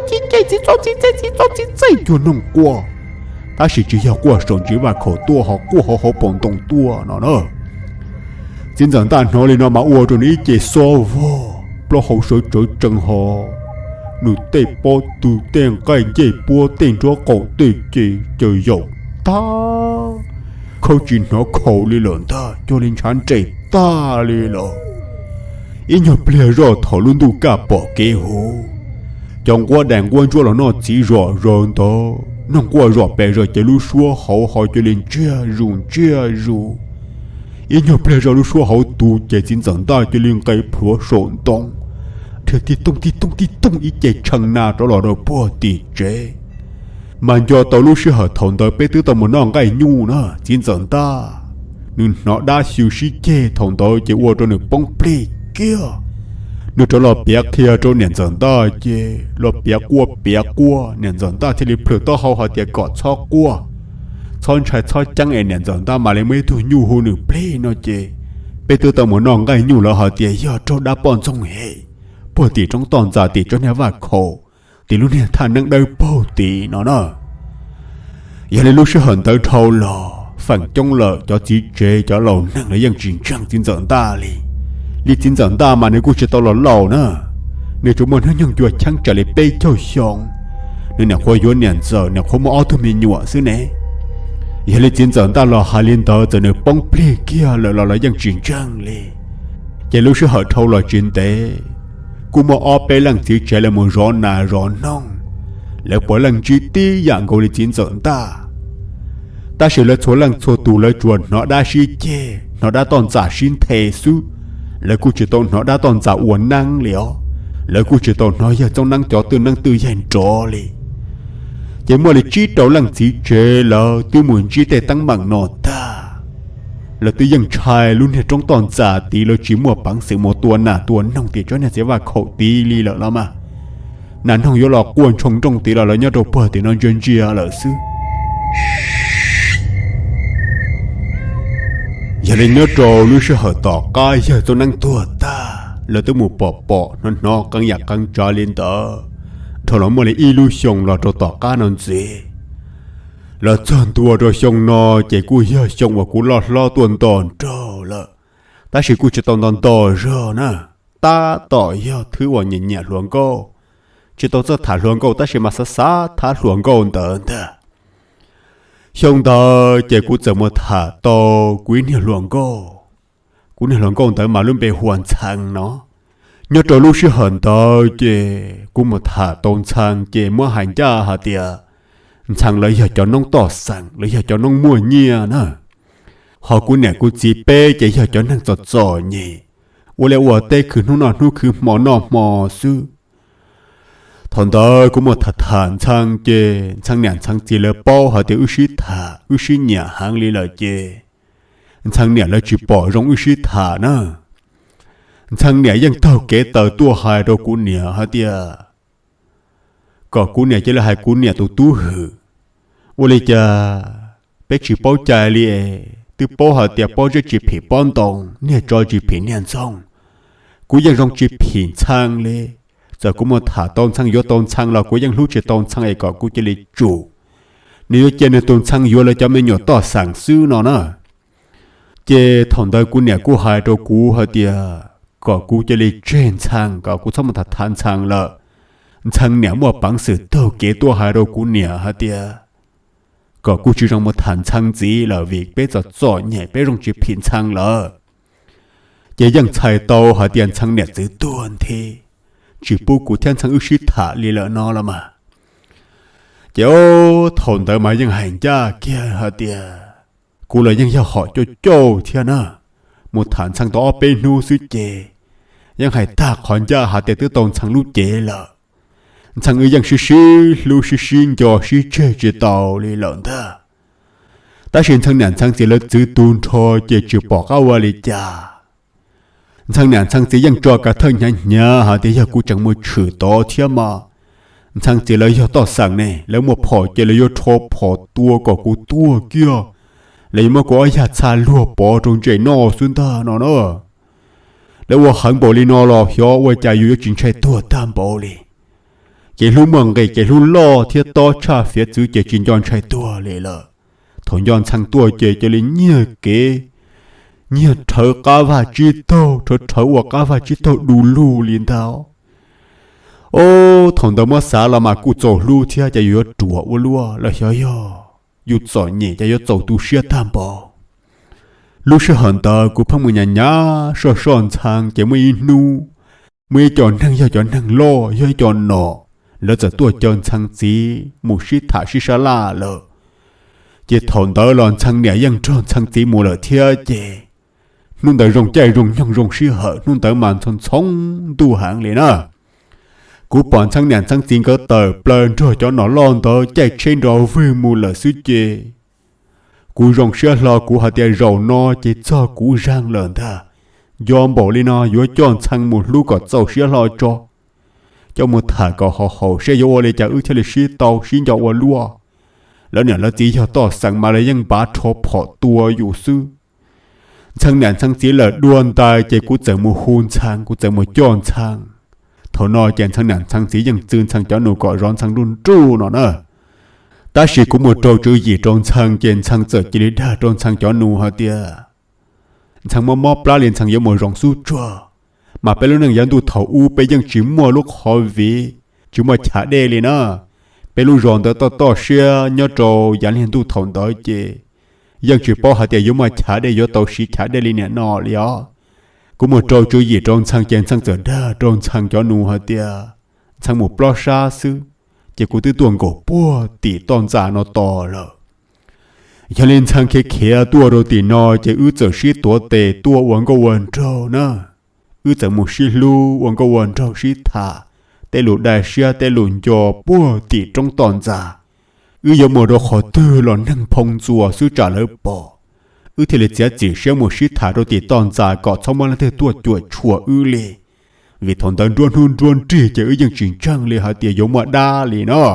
txiv ceg, txiv txoj txiv txej, txiv txoj txiv txej cuag noog quaj, tab sis tsis yog quaj saum ntsis vaj khaum tuaj, ho quaj hauv hauv paus ntoo tuaj no na. Txiv ntxawm ntaj hnov li no mas ua rau nws ib ce xob vog, plaub hau sawv tsawv tsees ho, nws tej pob tw, tej nqaij ncej puab, tej nraub qaum, tej ce caws yaum tag, khaub tsis hnov khaus li lawm ntag, cuag li ntshav nres tag li lawm. Ib nyuag pliag zoj thaum lub ntuj kaj pom kev huv, cov nquab dais nquab ntsuab los noj txiv zom zaws ntawd, noog quaj zom pes zaws ces lub suab hauv ho cia li ntsiag zus ntsiag zus. Ib nyuag pliag zoj lub suab hauv tu ces txiv ntxawm ntaj cia li nqes plhuav saum ntoo, dhia tij tooj tij tooj tij tooj ib ce tshee na rov los rau puag tim tsev. Mas nco tau lub sij hawm thaum ntawd peb twb tau mus noj nqaij nyuj na, txiv ntxawm ntaj nws hnov dab xyu sib ceg thaum ntawd ces ua rau nws poob plig kiag. Nws rov los piav qhia rau niam ntxawm ntaj ces los piav quaj piav quaj, niam ntxawm ntaj thiaj li plhws taub hau hais tias kom txhob quaj, txhob ntshai txhob ceeb es niam ntxawm ntaj mam li muaj ib tug nyuj hu nws plig no ces peb twb tau mus noj nqaij nyuj lawv hais tias yog raug dab poj ntxoog hem puag tim roob toj ntxas tim tsob niag vaj khaum, tim lub niag thaj neeb dawb paug tid no na. Yog li lub sij hawm ntawd dhau los feem coob lawm cov txiv tsev cov laus neeg lawv yeej tsis ntseeg txiv ntxawm ntaj li. Li txiv ntxawm ntaj mas nws kuj tsis tau los laus na, nws tsuas muaj hnub nyoog cua cheeb tsam li peb caug xyoo, nws niam qhuav yuav niam ntxawm, niam qhuav muaj ob tug me nyuam xwb ne. Yog li txiv ntxawm ntaj los hais li ntawd txawm nws poob plig kiag lawm los lawv yeej tsis ntseeg li. Ces lub sij hawm dhau los tsis ntev, kuj muaj ob peb leej txiv tsev lawv mus zov nas zov noog, lawv puav leej ntsib tib yam nkaus li txiv ntxawm ntaj. Tab sis lawv txhua leej txhua tus lawv tsuas hnov dab sib ceg, hnov dab toj ntxas sib nthe xwb, lawv kuj tsis tau hnov dab toj ntxas ua neeb li os, lawv kuj tsis tau hnov yawg Txooj Neeb cov twj neeb twj yaig nrov li. Ces muaj li tsib rau leej txiv tsev lawv twb mus ntsib tej teeb meem no tag, lawv twb yeej ntshai lub niag roob toj ntxas tid lawv tsis muaj peev xwm mus tua nas tua noog tim tsob niag txiv vaj khaum tid li lawm los mas, nas noog yuav los quaj ntshoo nrooj tid los lawv nyob rau puag tim no ntsia ntsia lawm xwb. Yog li nyob rau lub sij hawm tom qab yawg Txooj Neeb tuag tag lawv twb mus pom pom hnov hnov qee yam qee tsav li ntawd, dhau los muaj li ib lub xyoo los rau tom qab no ntxiv. Los txog ntua rau xyoo no ces kuj yog xyoo uas kuv loj hlob tuaj nto nraug lawm, tab sis kuj tsis tau nto nto zog na, tab tom yog thwb uas nyiam nyiam hluas nkauj, tsis tau txawj tham hluas nkauj tab sis mas xav xav tham hluas nkauj ntawd ntag. Xyoo ntawd ces kuv txawm mus tham tau kuv ib niag hluas nkauj. Kuv niag hluas nkauj ntawd mas lub npe hu ua Ntxhee no. Nyob rau lub sij hawm ntawd ces kuv mus tham tau Ntxhee ces muab hais ncaj hais tias Ntxhee lawv yog cov noob toj xeem, lawv yog cov noob muaj nyiaj na. Ho kuv niam kuv txiv peb ces yog cov neeg txom txom nyem, ua liaj ua teb khwv hnub noj hnub khwv hmo noj hmo xwb. Thaum ntawd kuv muaj tham tham Ntxhee ces Ntxhee niam Ntxhee txiv lawv paub hais tias wb sib tham wb sib nyiam heev li lawm ces Ntxhee niam lawv tsis pom zoo wb sib tham na. Ntxhee niam yeej taug kev taws tuaj hais rau kuv niam hais tias kom kuv niam cia li hais kuv niam tus tub hwm. Ua li cas peb tsis paub cai li, twb paub hais tias pob zeb tsis phim pob ntoo, niag tsov tsis phim niag ntxoog. Kuv yeej zoo tsis phim Ntxhee li. Txawm kuv mus tham tau Ntxhee yuav tau Ntxhee los kuv yeej hlub tsis tau Ntxhee es kom kuv cia li tsum. Nws yuav cia nws tus Ntxhee yuav lawv cov me nyuam toj xeem xwb no na. Ces thaum ntawd kuv niam kuj hais rau kuv hais tias kom kuv cia li tseg Ntxhee, kom kuv txhob mus tham tham Ntxhee lawm. Ntxhee niam muaj peev xwm taug kev tuaj hais rau kuv niam hais tias kom kuv tsis zoo mus tham Ntxhee ntxiv lawm vim peb txom txom nyem peb zoo tsis phim Ntxhee lawm. Ces yeej txhais tau hais tias Ntxhee niam txwv tuag nthi, tsis pub kuv thiab Ntxhee wb sib tham li lawm no los mas. Ces thaum ntawd mas yeej hais ncaj kiag hais tias kuv los yeej yog hom cauj cauj thiab na, mus tham Ntxhee tau ob peb hnub xwb ces yeej hais tag qhov ncaj hais tias twb tau Ntxhee lub cev lawm. Ntxhee wb yeej sib sib hlub sib sib nco sib tseg tsis tau li lawm ntag. Tab sis Ntxhee niam Ntxhee txiv lawv txwv tu nrho ces tsis pom qab ua li cas. Ntxhee niam Ntxhee txiv yeej tso kav thawj hnyav hnyav hais tias yog kuv tseem mus tshwm tod thiab mas, Ntxhee txiv lawv yog toj xeem ne, lawv muaj phom ces lawv yuav rho phom tua kom kuv tuag kiag. Lawv yuav muab kuv ob yag txha luag pov rau ntses noj xwb ntag no na. Lawv ua heev npaum li no los xyov ua cas yus yuav tsis ntshai tuag tag npaum li. Ces hlub muaj nqis ces hlub loj thiab tob tshaj fiav txwv ces tsis nco ntshai tuag li lawm. Thaum nco Ntxhee tuaj ces cia li nyiag kev, nyiag rhawv qab vaj tsib taug, rhawv rhawv ua qab vaj tsib taug du lug li ntag. Ob, thaum ntawd muab xav los mas kuj txaus hlub thiab ces yus yuav ruam ua luaj los xyov yog yus txom nyem ces yuav txaus tu siab tag npaum. Lub sij hawm ntawd kuv pheej mus nyav nyav soj soj Ntxhee ces muaj ib hnub, muaj ib co neeg yog cov neeg loj yog ib co nom, lawv txawm tuaj caw Ntxhee txiv mus sib tham sib sab laj lawm. Ces thaum ntawd los Ntxhee niam yeej nrog Ntxhee txiv mus lawm thiab ces hnub ntawd zoo caij zoo nyoog zoo sij hawm, hnub ntawd mas ntxhov ntxhov ntuj heev li na. Kuv pom Ntxhee niam Ntxhee txiv nkawd tawm plaws nrog cov nom loj ntawd caij tsheb nrov vwg mus lawm xwb ces kuv zoo siab hlo kuv hais tias zaum no ces txog kuv zag lawm ntag. Nco npaum li no yuav coj Ntxhee mus hlub kom txaus siab hlo tso, coj mus tham kom haum haum seb yuav ua li cas wb thiaj li sib tau sib nco ua luaj. Lawv niam lawv txiv yog toj xeem mas lawv yeej npav rho phom tua yus xwb. Ntxhee niam Ntxhee txiv lawm dua ntais ces kuv txawm mus hu Ntxhee, kuv txawm mus coj Ntxhee. Thaum no ces Ntxhee niam Ntxhee txiv yeej txw Ntxhee cov nus kom zov Ntxhee nruj nruj no na. Tab sis kuv mus raug tswv yim rau Ntxhee ces Ntxhee txawm cia li dag rau Ntxhee cov nus hais tias Ntxhee mob mob plab li Ntxhee yuav mus zoov xub tsuag, mas peb lub neej yav ntuj thaum ub peb yeej tsis muaj lub qhov viv, tsis muaj chav dej li na. Peb lub zos ntawd toj toj siab nyob rau yav niag ntuj thaum ntawd ces yeej tsis paub hais tias yuav muaj chav dej yuav tau siv chav dej li niam no li os. Kuv mus raug tswv yim rau Ntxhee ces Ntxhee txawm dag rau Ntxhee cov nus hais tias Ntxhee mus plob sab xwb, ces kuv twb tuaj nkaum puag tim toj ntxas no tos lawm. Yog li Ntxhee khiav khiav tuaj rau tim no ces wb txawm sib tuav tes tuaj ua nkauj ua nraug na. Wb txawm mus sib hlub ua nkauj ua nraug sib tham, tej lus dai siab tej lus nco puag tim roob toj ntxas. Wb yuav mus rau qhov twg los neeg phoo ntxuas xwb tsam lawv pom. Wb thiaj li txiav txim siab mus sib tham rau tim toj ntxas kom txhob muaj leej twg tuaj cuam tshuam wb li. Vim thaum ntawd nruab hnub nruab nrig ces wb yeej tsis ntseeg li hais tias yuav muaj dab li no.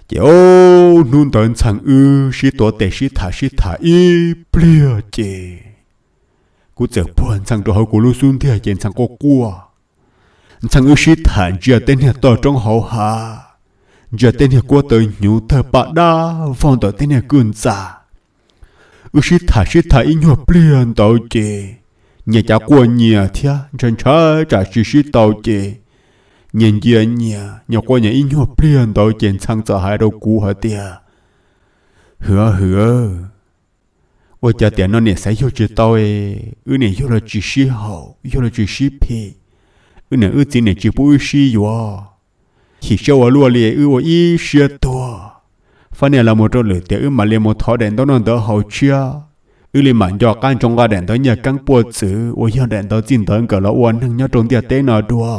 Ces ob hnub ntawd Ntxhee wb sib tuav tes sib tham sib tham ib pliag ces kuv txawm puag Ntxhee rau hauv kuv lub xub ntiag ces Ntxhee quaj quaj. Ntxhee wb sib tham ntsia tej niag toj roob hauv hav, ntsia tej niag kuab taw hnyuv tawg paj dab vog ntawm tej niag kwj ntxa. Wb sib tham sib tham ib nyuag pliag ntawd ces nyias cav quaj nyias thiab ntshai ntshai tsam tsis sib tau ces nyias ncia nyias, nyias quaj nyias ib nyuag pliag ntawd ces Ntxhee txawm hais rau kuv hais tias, Hwm hwm, ua cas tiam no niam xaiv yug tsis tau, wb niam yug los tsis sib haum yug los tsis sib phim, wb niam wb txiv niam tsis pub wb sib yuav. Chim siab ua luaj li wb ua ib siab tuag. Fab nias los mus rau lwm tiam wb mam li mus thov daim ntawv noj ntawv haus tshiab, wb li mam nco qab ntsoov nqa daim ntawv nyiaj keeb puaj txwv uas yog daim ntawv txij ntawv nkawm los ua neeg nyob rau ntiaj teb no dua.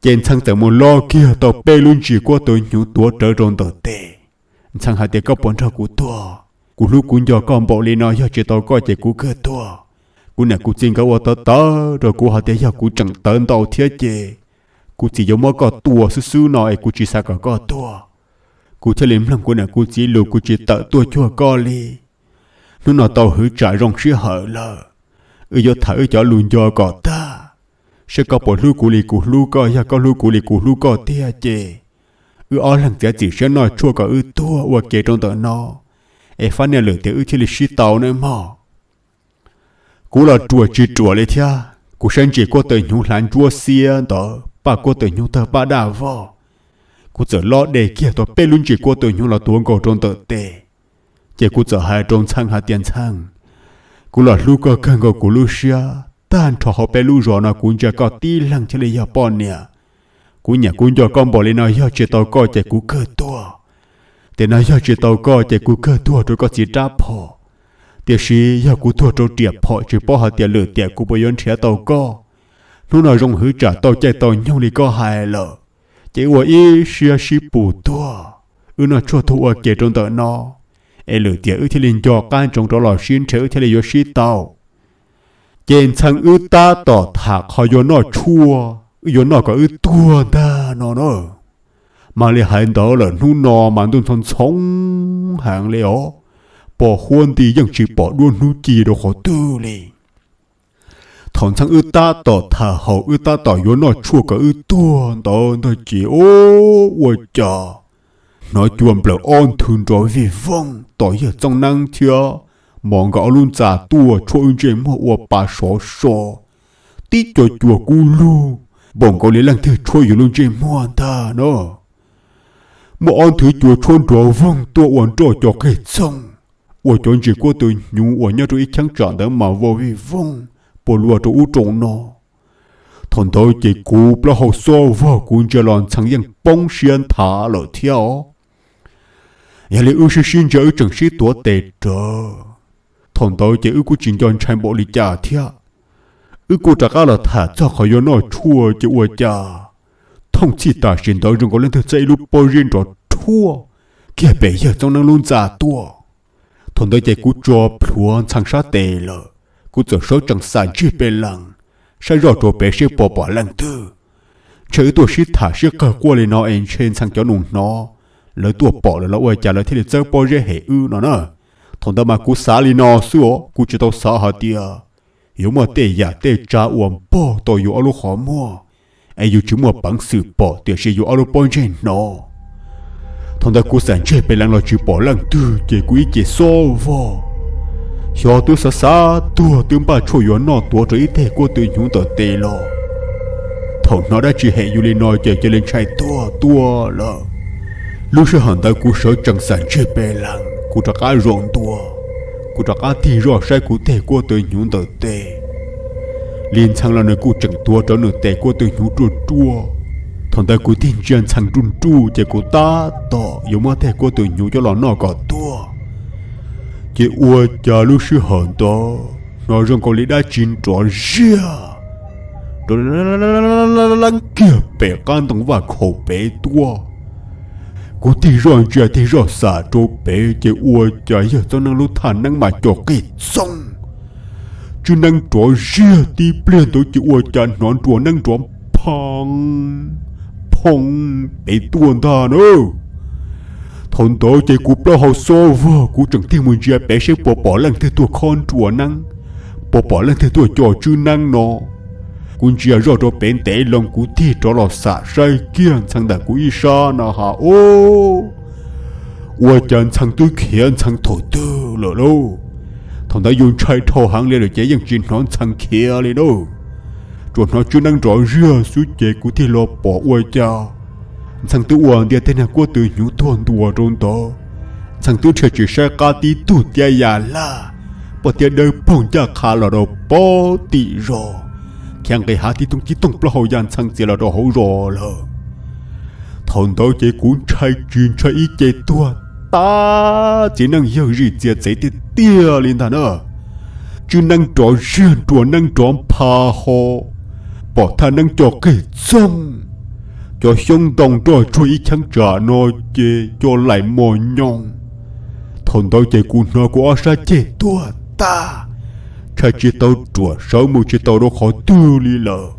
Ces Ntxhee txawm mus lo kiag tau peb lub ntsis kuab tw hnyuv tuav rawv rau ntawm tes. Ntxhee hais tias, Koj puas nrog kuv tuag? Kuv hlub kuv nco koj npaum li no, yog tsis tau koj ces kuv kawg tuag. Kuv niam kuv txiv nkawd ua tawv tawv rau kuv hais tias yog kuv tseem tawv ntau thiab ces kuv txiv yuav muab koj tua xwb xwb no es kuv tsis xav kom koj tuag. Kuv thiaj li mloog kuv niam kuv txiv lus, kuv tsis tawm tuaj cuag koj li. Hnub no tau hwv tsam zoo sij hawm lawm, wb yuav tham wb cov lus nco kom tag, saib koj puas hlub kuv li kuv hlub koj. Yog koj hlub kuv li kuv hlub koj tiag ces wb ob leeg txiav txim siab noj tshuaj kom wb tuag ua ke rau ntawm no, es fab niaj lwm tiam wb thiaj li sib tau nawb mog. Kuv los ruam tsis ruam li thiab, kuv saib ntsis kuab tw hnyuv hlav ntsuab xiab ntawd, paj kuab tw hnyuv tawg paj daj vog. Kuv txawm lob de kiag tau peb lub ntsis kuab tw hnyuv los tuav nkaus rau ntawm tes. Ces kuv txawm hais rau Ntxhee hais tias, Ntxhee, kuv los hlub koj kawg nkaus kuv lub siab, tag nrho hauv peb lub zos no kuv ntsia koj tib leeg thiaj li yog poj niam. Kuv nyiam kuv nco koj npaum li no, yog tsis tau koj ces kuv kawg tuag. Tiam no yog tsis tau koj ces kuv kawg tuag rau koj txiv rab phom. Tiam sis yog kuv tuag rau riam phom tsis paub hais tias lwm tiam kuv puas yuav nrhiav tau koj. Hnub no zoo hwv tsam tau caij tau nyoog li koj hais lawm, ces wb ua ib siab sib pus tuag, wb noj tshuaj tuag ua ke rau ntawm no, es lwm tiam wb thiaj li nco qab ntsoov rov los sib nrhiav, wb thiaj li yuav sib tau. Ces Ntxhee wb tab tom tham qhov yuav noj tshuaj, wb yuav noj kom wb tuag ntag no na. Mas li hais ntawd lawm, hnub no mas ntuj ntxhov ntxhoo heev li os, pos huab nti yeej tsis pom duab hnub ci rau qhov twg li. Thaum Ntxhee wb tab tom tham haus, wb tab tom yuav noj tshuaj kom wb tuag ntawd ntag ces, o, ua cas hnov cua nplawm ob nthwv nrov vij voog tom yawg Txooj Neeb thiab mos nkaus ob lub ntxa tuaj tshuab wb ntsej muag ua pa sov so. Tib co cua kub lug npaum nkaus li leej twg tshuab yus lub ntsej muag ntag na. Muaj ob nthwv cua tshuab nrov voog tuaj ua nroj co qig txoog, ua cov ntsis kuab tw hnyuv uas nyob rau ib cheeb tsam ntawd mas vau vij voog puas luag rau ub rau no. Thaum ntawd ces kuv plaub hau xob vog, kuv ntsia los Ntxhee yeej poob siab nthav lawm thiab os. Yog li wb sib sib ntsia wb tseem sib tuav tes rawv. Thaum ntawd ces wb kuj tsis nco ntshai npaum li cas thiab. Wb kuj rov qab los tham txog qhov yuav noj tshuaj ces ua cas thooj txhij tam sim ntawd zoo nkaus leej twg txawb ib lub pob zeb nrov rhuaj kiag pem yawg Txooj Neeb lub ntxa tuaj. Thaum ntawd ces kuv tso plhuav Ntxhee sab tes lawm, kuv txawm sawv tsees xam ntsej pes lees saib zoj rau pem seb puas pom leej twg. Ntshe wb tuaj sib tham sib qawg quaj li no es ntshe Ntxhee cov nus hnov lawv tuaj pom lawm los ua cas lawv thiaj li txawb pob zeb hem wb no na. Thaum ntawd mas kuv xav li no xwb os, kuv tsis tau xav hais tias yuav muaj tej yam tej tsav uas npog tau yus ob lub qhov muag es yus tsis muaj peev xwm pom tiam sis yus ob lub pob ntseg hnov. Thaum ntawd kuv xam ntsej pes lees los tsis pom leej twg ces kuv ib ce xob vog, xyov twb xav xav tuag twb npaj tshuaj yuav noj tuav rau ib teg kuab tw hnyuv ntawm tes los. Thaum hnov dab tsi hem yus li no ces cia li ntshai tuag tuaj lawm. Lub sij hawm ntawd kuv sawv tsees xam ntsej pes lees, kuv rov qab zaum ntua, kuv rov qab tig zoj saib kuv teg kuab tw hnyuv ntawm tes. Li Ntxhee los nws kuj tseem tuav rawv nws tes kuab tw hnyuv ruaj ruaj. Thaum ntawd kuv tig ntsia Ntxhee nruj nruj ces kuv tab tom yuav muab teg kuab tw hnyuv coj los noj kom tuag. Ces ua cas lub sij hawm ntawd hnov zoo nkaus li dab tsi nrov ziag, nrov leeb kiag pem qab ntoo vaj khaum pem tuaj. Kuv tig zoj ntsia tig zoj xam rau pem ces ua cas yawg Txooj Neeb lub thaj neeb mas co qig txoog. Tswb neeb nrov ziag tib pliag ntawd ces ua cas hnov nruas neeb nrov phoo phoo pem tuaj ntag na. Thaum ntawd ces kuv plaub hau xob vog, kuv tseem tig mus ntsia pem seb puas pom leej twg tuaj khob nruas neeb, puas pom leej twg tuaj co tswb neeb no. Kuv ntsia zoj rau pem ntev loo, kuv tig rov los xam saib kiag Ntxhee ntawm kuv ib sab no ha, o, ua cas Ntxhee twb khiav Ntxhee thaum twg lawm lauj? Thaum ntawd yus ntshai dhau heev li lawm ces yeej tsis hnov Ntxhee khiav li na, tsuas hnov tswb neeb nrov ziag xwb ces kuv tig los pom ua cas Ntxhee twb ua ntiaj teb niag kuab tw hnyuv tuag ntua rau ntawd. Ntxhee twb dhia tsis saib qab tib tug tiab ya laj, poj tiab dawb paug ncaj qha los rau pem tim zos, khiav nqis hav tib toog tib toog plaub hau ya Ntxhee txiav los rau hauv zos lawm. Thaum ntawd ces kuv ntshai tsis ntshai ib ce tuag tab txiv neej yawg zij txiav txev tiag tiag li ntag na. Tswb neeb nrov ziag nruas neeb nrov pha ho, pom thaj neeb co qig txoog, cov xyoob ntoo roj tsuag ib cheeb tsam no ces coj laim mos nyoos. Thaum ntawd ces kuv hnov kuv ob sab ceg tuag tag, ntshai tsis tau ruam sawv mus tsis tau rau qhov twg li lawm.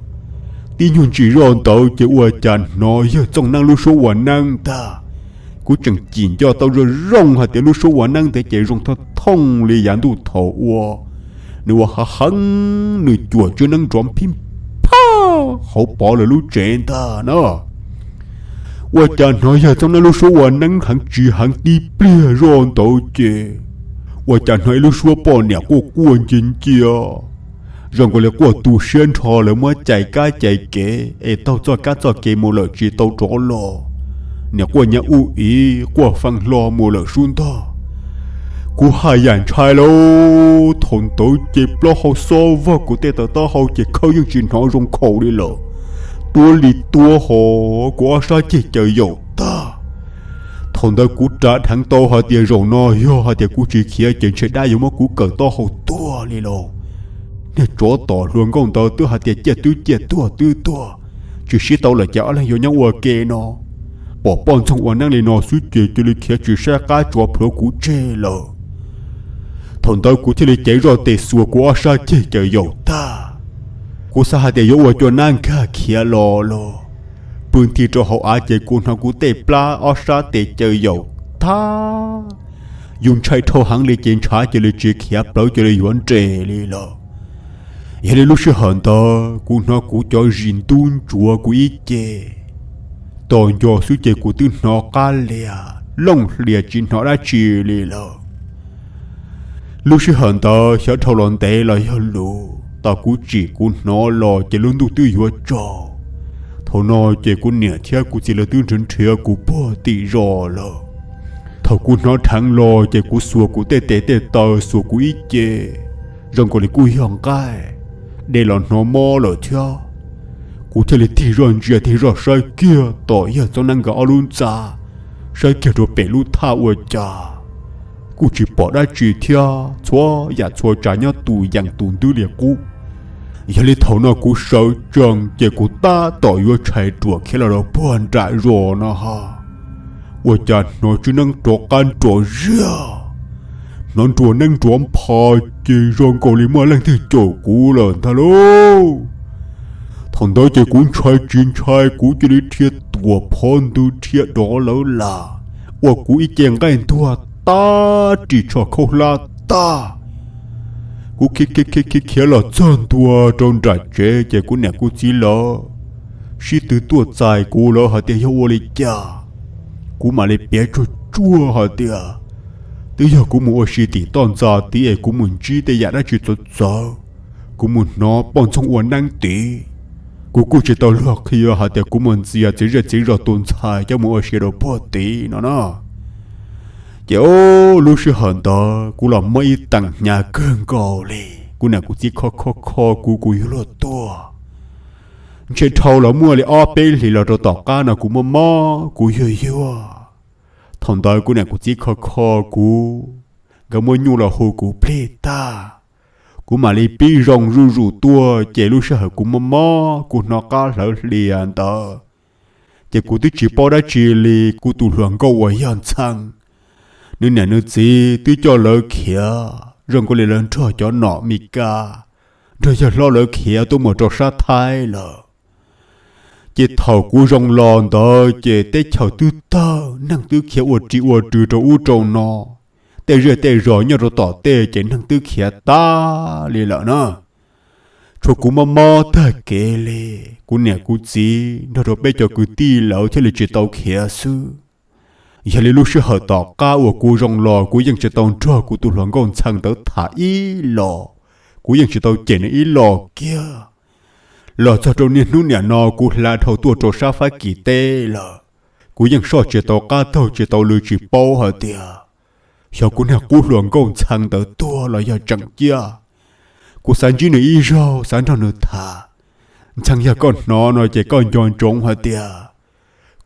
Tib nyuag ntsis zoj ntawd ces ua cas hnov yawg Txooj Neeb lub suab ua neeb ntag. Kuv tseem cim nco tau zoo zoo hais tias lub suab ua neeb ntawd ces zoo thooj thooj li yav ntuj thaum ub, nws ua hav heev, nws cuam tsw neeb nrov phij phaj hauv Pov lawv lub tsev ntag na. Ua cas hnov yawg Txooj Neeb lub suab ua neeb heev tsis heev tib pliag zoj ntawd ces ua cas hnov ib lub suab poj niam quaj quaj ncia ncia, zoo nkaus li quaj tu siab nrho lawv muab cais kab cais kev es taug txoj kab txoj kev mus lawm tsis tau rov los. Niam quaj nyav ub iv quaj fee hlo mus lawm sub ntag. Kuv haj yam ntshai lauj, thaum ntawd ces plaub hau xob vog kuv tej taw taub hau ces khawb yeej tsis hnov zoo nkhaus li lawm. Tuab li tuab hos kuv ob sab ceg caws yaum tag. Thaum ntawd kuv rav dheev tau hais tias zaum no yog hais tias kuv tsis khiav ces ntshe dab yuav muab kuv kawm taub hau tuag li lauj. Niag tsov tom hluas nkauj ntawd twb hais tias ciaj twb ciaj tuag twb tuag, tsis sib tau lawm ces ob leeg yuav nyob ua ke no. Pom poj ntxoog ua neeb li no xwb ces cia li khiav tsis saib qab tsuav plhuav kuv tseg lawm. Thaum ntawd kuv thiaj li cev zoj tes xuas kuv ob sab ceg caws yaum tag. Kuv xav hais tias yuav ua cua nab nkag khiav los los, pw nthi rau hauv av ces kuv hnov kuv tej plab ob sab tes caws yaum tag. Yus ntshai dhau heev li ces ntshav cia li tsis khiav, plawv cia li yuav nres li lawm. Yog li lub sij hawm ntawd kuv hnov kuv cov zis ntub ntsuav kuv ib ce, tos nco xwb ces kuv twb hnov qab lias looj hlias tsis hnov dab tsi li lawm. Lub sij hawm ntawd xyov dhau los ntev los yog luv, tos kuv tsim kuv hnov los ces lub ntuj twb yuav tsaus. Thaum no ces kuv niam thiab kuv txiv lawv twb nrhiav nrhiav kuv puag tim zos lawm. Thaum kuv hnov dheev los ces kuv xuas kuv tej tes tej taw xuas kuv ib ce, zoo nkaus li kuj yog nqaij, de los hnov mob lawm thiab. Kuv thiaj li tig zoj ntsia tig zoj saib kiag tom yawg Txooj Neeb nkawd ob lub ntxa, saib kiag rau pem lub thaj ua cas kuj tsis pom dab tsi thiab, txhua yam txhua tsav nyob tus yees tus ntub li qub. Yog li thaum no kuv sawv tsees ces kuv tab tom yuav tshais ruam khiav los rau puag nram zos no ha, ua cas hnov tsw neeb rov qab nrov ziag, hnov nruas neeb nruav npho, ces zoo nkaus li muaj leej twg caum kuv lawm ntag lauj. Thaum ntawd ces kuv ntshai tsis ntshai kuv cia li dhia tuam phov ntws dhia dov lawv las, ua kuv ib ce nqaij ntuag tag ris tsho khaub hlab tag. Kuv khiav khiav khiav khiav los txog ntua rau nram tsev ces kuv niam kuv txiv lawv sib tw tuaj txais kuv, lawv hais tias yog ua li cas. Kuv mam li piav tsuag tsuag hais tias twb yog kuv mus ua si tim toj ntxa tid es kuv mus ntsib tej yam dab tsi txawv txawv, kuv mus hnov poj ntxoog ua neeb tid. Kuv kuj tsis tau luag qhia hais tias kuv mus ntxias txiv zej txiv zos tus ntxhais coj mus ua si rau puag tid no na. Ces o, lub sij hawm ntawd kuv los mob ib teem hnyav kawg nkaus li, kuv niam kuv txiv kho kho kho kuv, kuv yuav luag tuag. Ntshe dhau los muaj li ob peb hlis los rau tom qab no kuv mob mob kuv yuag yuag. Thaum ntawd kuv niam kuv txiv kho kho kuv, nkawd muab nyuj los hu kuv plig tag. Kuv mam li pib zoo zuj zus tuaj ces lub sij hawm kuv mob mob kuv hnov qab hlawv hlias ntawd, ces kuv twb tsis paub dab tsi li. Kuv tus hluas nkauj uas yog Ntxhee, nws niam nws txiv twb coj lawv khiav zoo nkaus li lawv nrog cov nom Mis Kas, nrog yawg hlob lawv khiav tuaj mus rau sab Thaib lawm. Ces thaum kuv zoo los ntawd ces teb chaws twb tawg, neeg twb khiav ua ri ua rw rau ub rau no. Tej zej tej zos nyob rau tom tej ces neeg twb khiav tag li lawm na. Tshuav kuv mob mob tag kev li, kuv niam kuv txiv nrog rau peb cov kwv tij lawv thiaj li tsis tau khiav xwb. Yog li lub sij hawm tom qab uas kuv zoo los kuv yeej tsis tau nrog kuv tus hluas nkauj Ntxhee ntawd tham ib los, kuv yeej tsis tau cem nws ib los kiag. Los txog rau niaj hnub niam no kuv hla dhau tuaj rau sab Fab Kis teb lawm, kuv yeej soj tsis tau qab taug tsis tau lw tsis paub hais tias xyov kuv niag qub hluas nkauj Ntxhee ntawd tuag los yog tseem ciaj. Kuv xav ntsib nws ib zaug, xav nrog nws tham. Ntxhee, yog koj hnov no ces koj nco ntsoov hais tias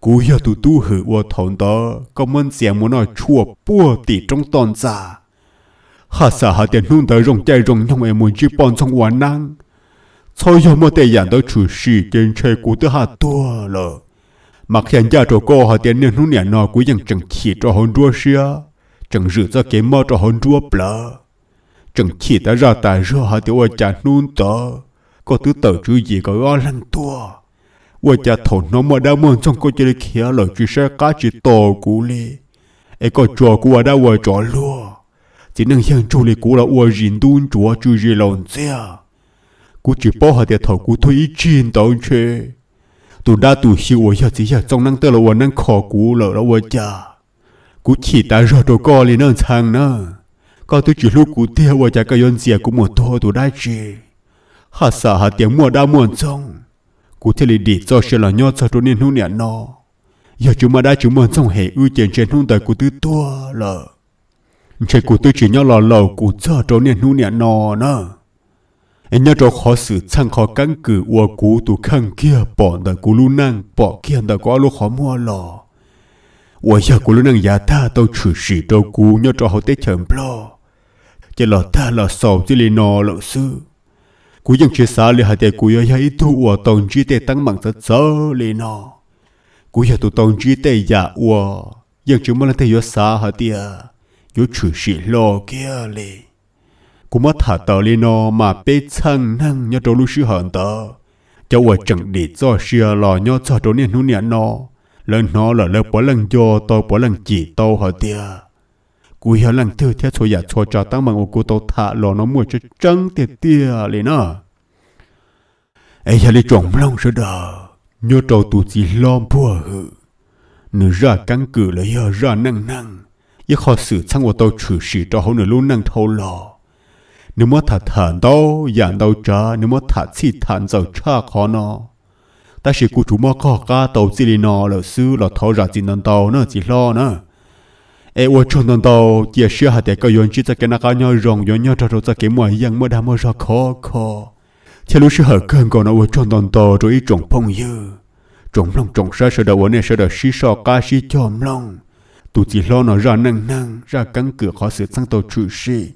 kuv yog tus tub hwm uas thaum ntawd koj muab ntxias mus noj tshuaj puag tim roob toj ntxa. Haj xam hais tias hnub ntawd zoo caij zoo nyoog es mus ntsib poj ntxoog ua neeb, txhob yog muaj tej yam ntawd tshwm sim ces ntshe kuv twb haj tuag lawm. Mas qhia ncaj rau koj hais tias niaj hnub niam no kuv yeej tseem chim rau hauv nruab siab, tseem zwm txoj kev mob rau hauv nruab plawv, tseem chim tas zaj tas zog hais tias ua cas hnub ntawd koj twb tawm tswv yim kom wb ob leeg tuaj, ua cas thaum hnov muaj dab muaj ntxoog koj cia li khiav lawm tsis saib qab tsis tos kuv li, es koj tso kuv ua dab ua tsov luag. Txiv neej yawg ntsug li kuv los ua zis ntub ntsuav tsw zis laus ntxiag. Kuv tsis paub hais tias thaum kuv tuag ib tsig ntawd ntshe tus dab tus xyw uas yog txiv yawg Txooj Neeb tej los ua neeb kho kuv lawm los ua cas. Kuv chim tas zog rau koj li na Ntxhee na. Koj twb tsis hlub kuv tiag ua cas koj yuav ntxias kuv mus tuag tus dab tsi? Haj xam hais tias muaj dab muaj ntxoog, kuv thiaj li dim txoj sia los nyob txog rau niaj hnub niam no. Yog tsis muaj dab tsis muaj ntxoog hem wb ces ntshe hnub ntawd kuv twb tuag lawm. Ntshe kuv twb tsis nyob los laus kuv txog rau niaj hnub niam no na. Es nyob rau qhov xwm txheej qhov keeb kwm uas kuv tus kheej kiag pom ntawm kuv lub neej pom kiag ntawm kuv ob lub qhov muag los, uas yog kuv lub neej yav tag tau tshwm sim rau kuv nyob rau hauv teb chaws Nplog, ces los tag los xaus txij li no lawm xwb. Kuv yeej tsis xav li hais tias kuv yuav yog ib tug uas tau ntsib tej teeb meem txawv txawv li no. Kuv yog tus tau ntsib tej yam uas yeej tsis muaj leej twg yuav xav hais tias yuav tshwm sim hlo kiag li. Kuv muab tham tawm li no mas peb txheej neeg nyob rau lub sij hawm ntawd, cov uas tseem dim txoj sia los nyob txog rau niaj hnub niam no, lawv hnov lawm lawv puav leej nco tau puav leej cim tau hais tias kuv yog leej twg thiab txhua yam txhua tsav teeb meem uas kuv tau tham los no muaj tseeb tseeb tiag tiag li na. Es yog li tsoom mloog sawv daws, nyob rau tus txiv hlob Npuag Hwm, nws zaj keeb kwm los yog zaj neej neeg, ib qho xwm txheej uas tau tshwm sim rau hauv nws lub neej dhau los, nws muab tham tham ntau yam ntau tsav, nws muab tham txhij tham ntxaws tshaj qhov no. Tab sis kuv tsuas muab qog qab tau txij li no lawm xwb los thov zam txim ntau ntau na txiv hlob na. Es ua tsaug ntau ntau, cia siab hais tias koj yuav ntsib txoj kev noj qab nyob zoo, yuav nyob nrog rau txoj kev muaj yeej muaj dag muaj zog khov kho, thiab lub sij hawm kawg nkaus no ua tsaug ntau ntau rau ib tsoom phooj ywg, tsoom mloog tsoom saib sawv daws uas nej sawv daws sib soj qab sib cog mloog tus txiv hlob no zaj neej neeg zaj keeb kwm qhov xwm txheej tau tshwm sim.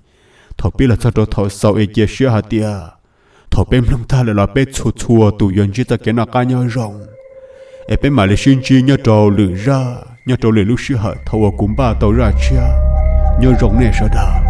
Thaum pib los txog rau thaum xaus es cia siab hais tias thaum peb mloog tag lawm los peb txhua txhua tus yuav ntsib txoj kev noj qab nyob zoo, es peb mam li sib ntsib nyob rau lwm zaj nyob rau lwm lub sij hawm thaum uas kuv npaj tau zaj tshiab. Nyob zoo nej sawv daws.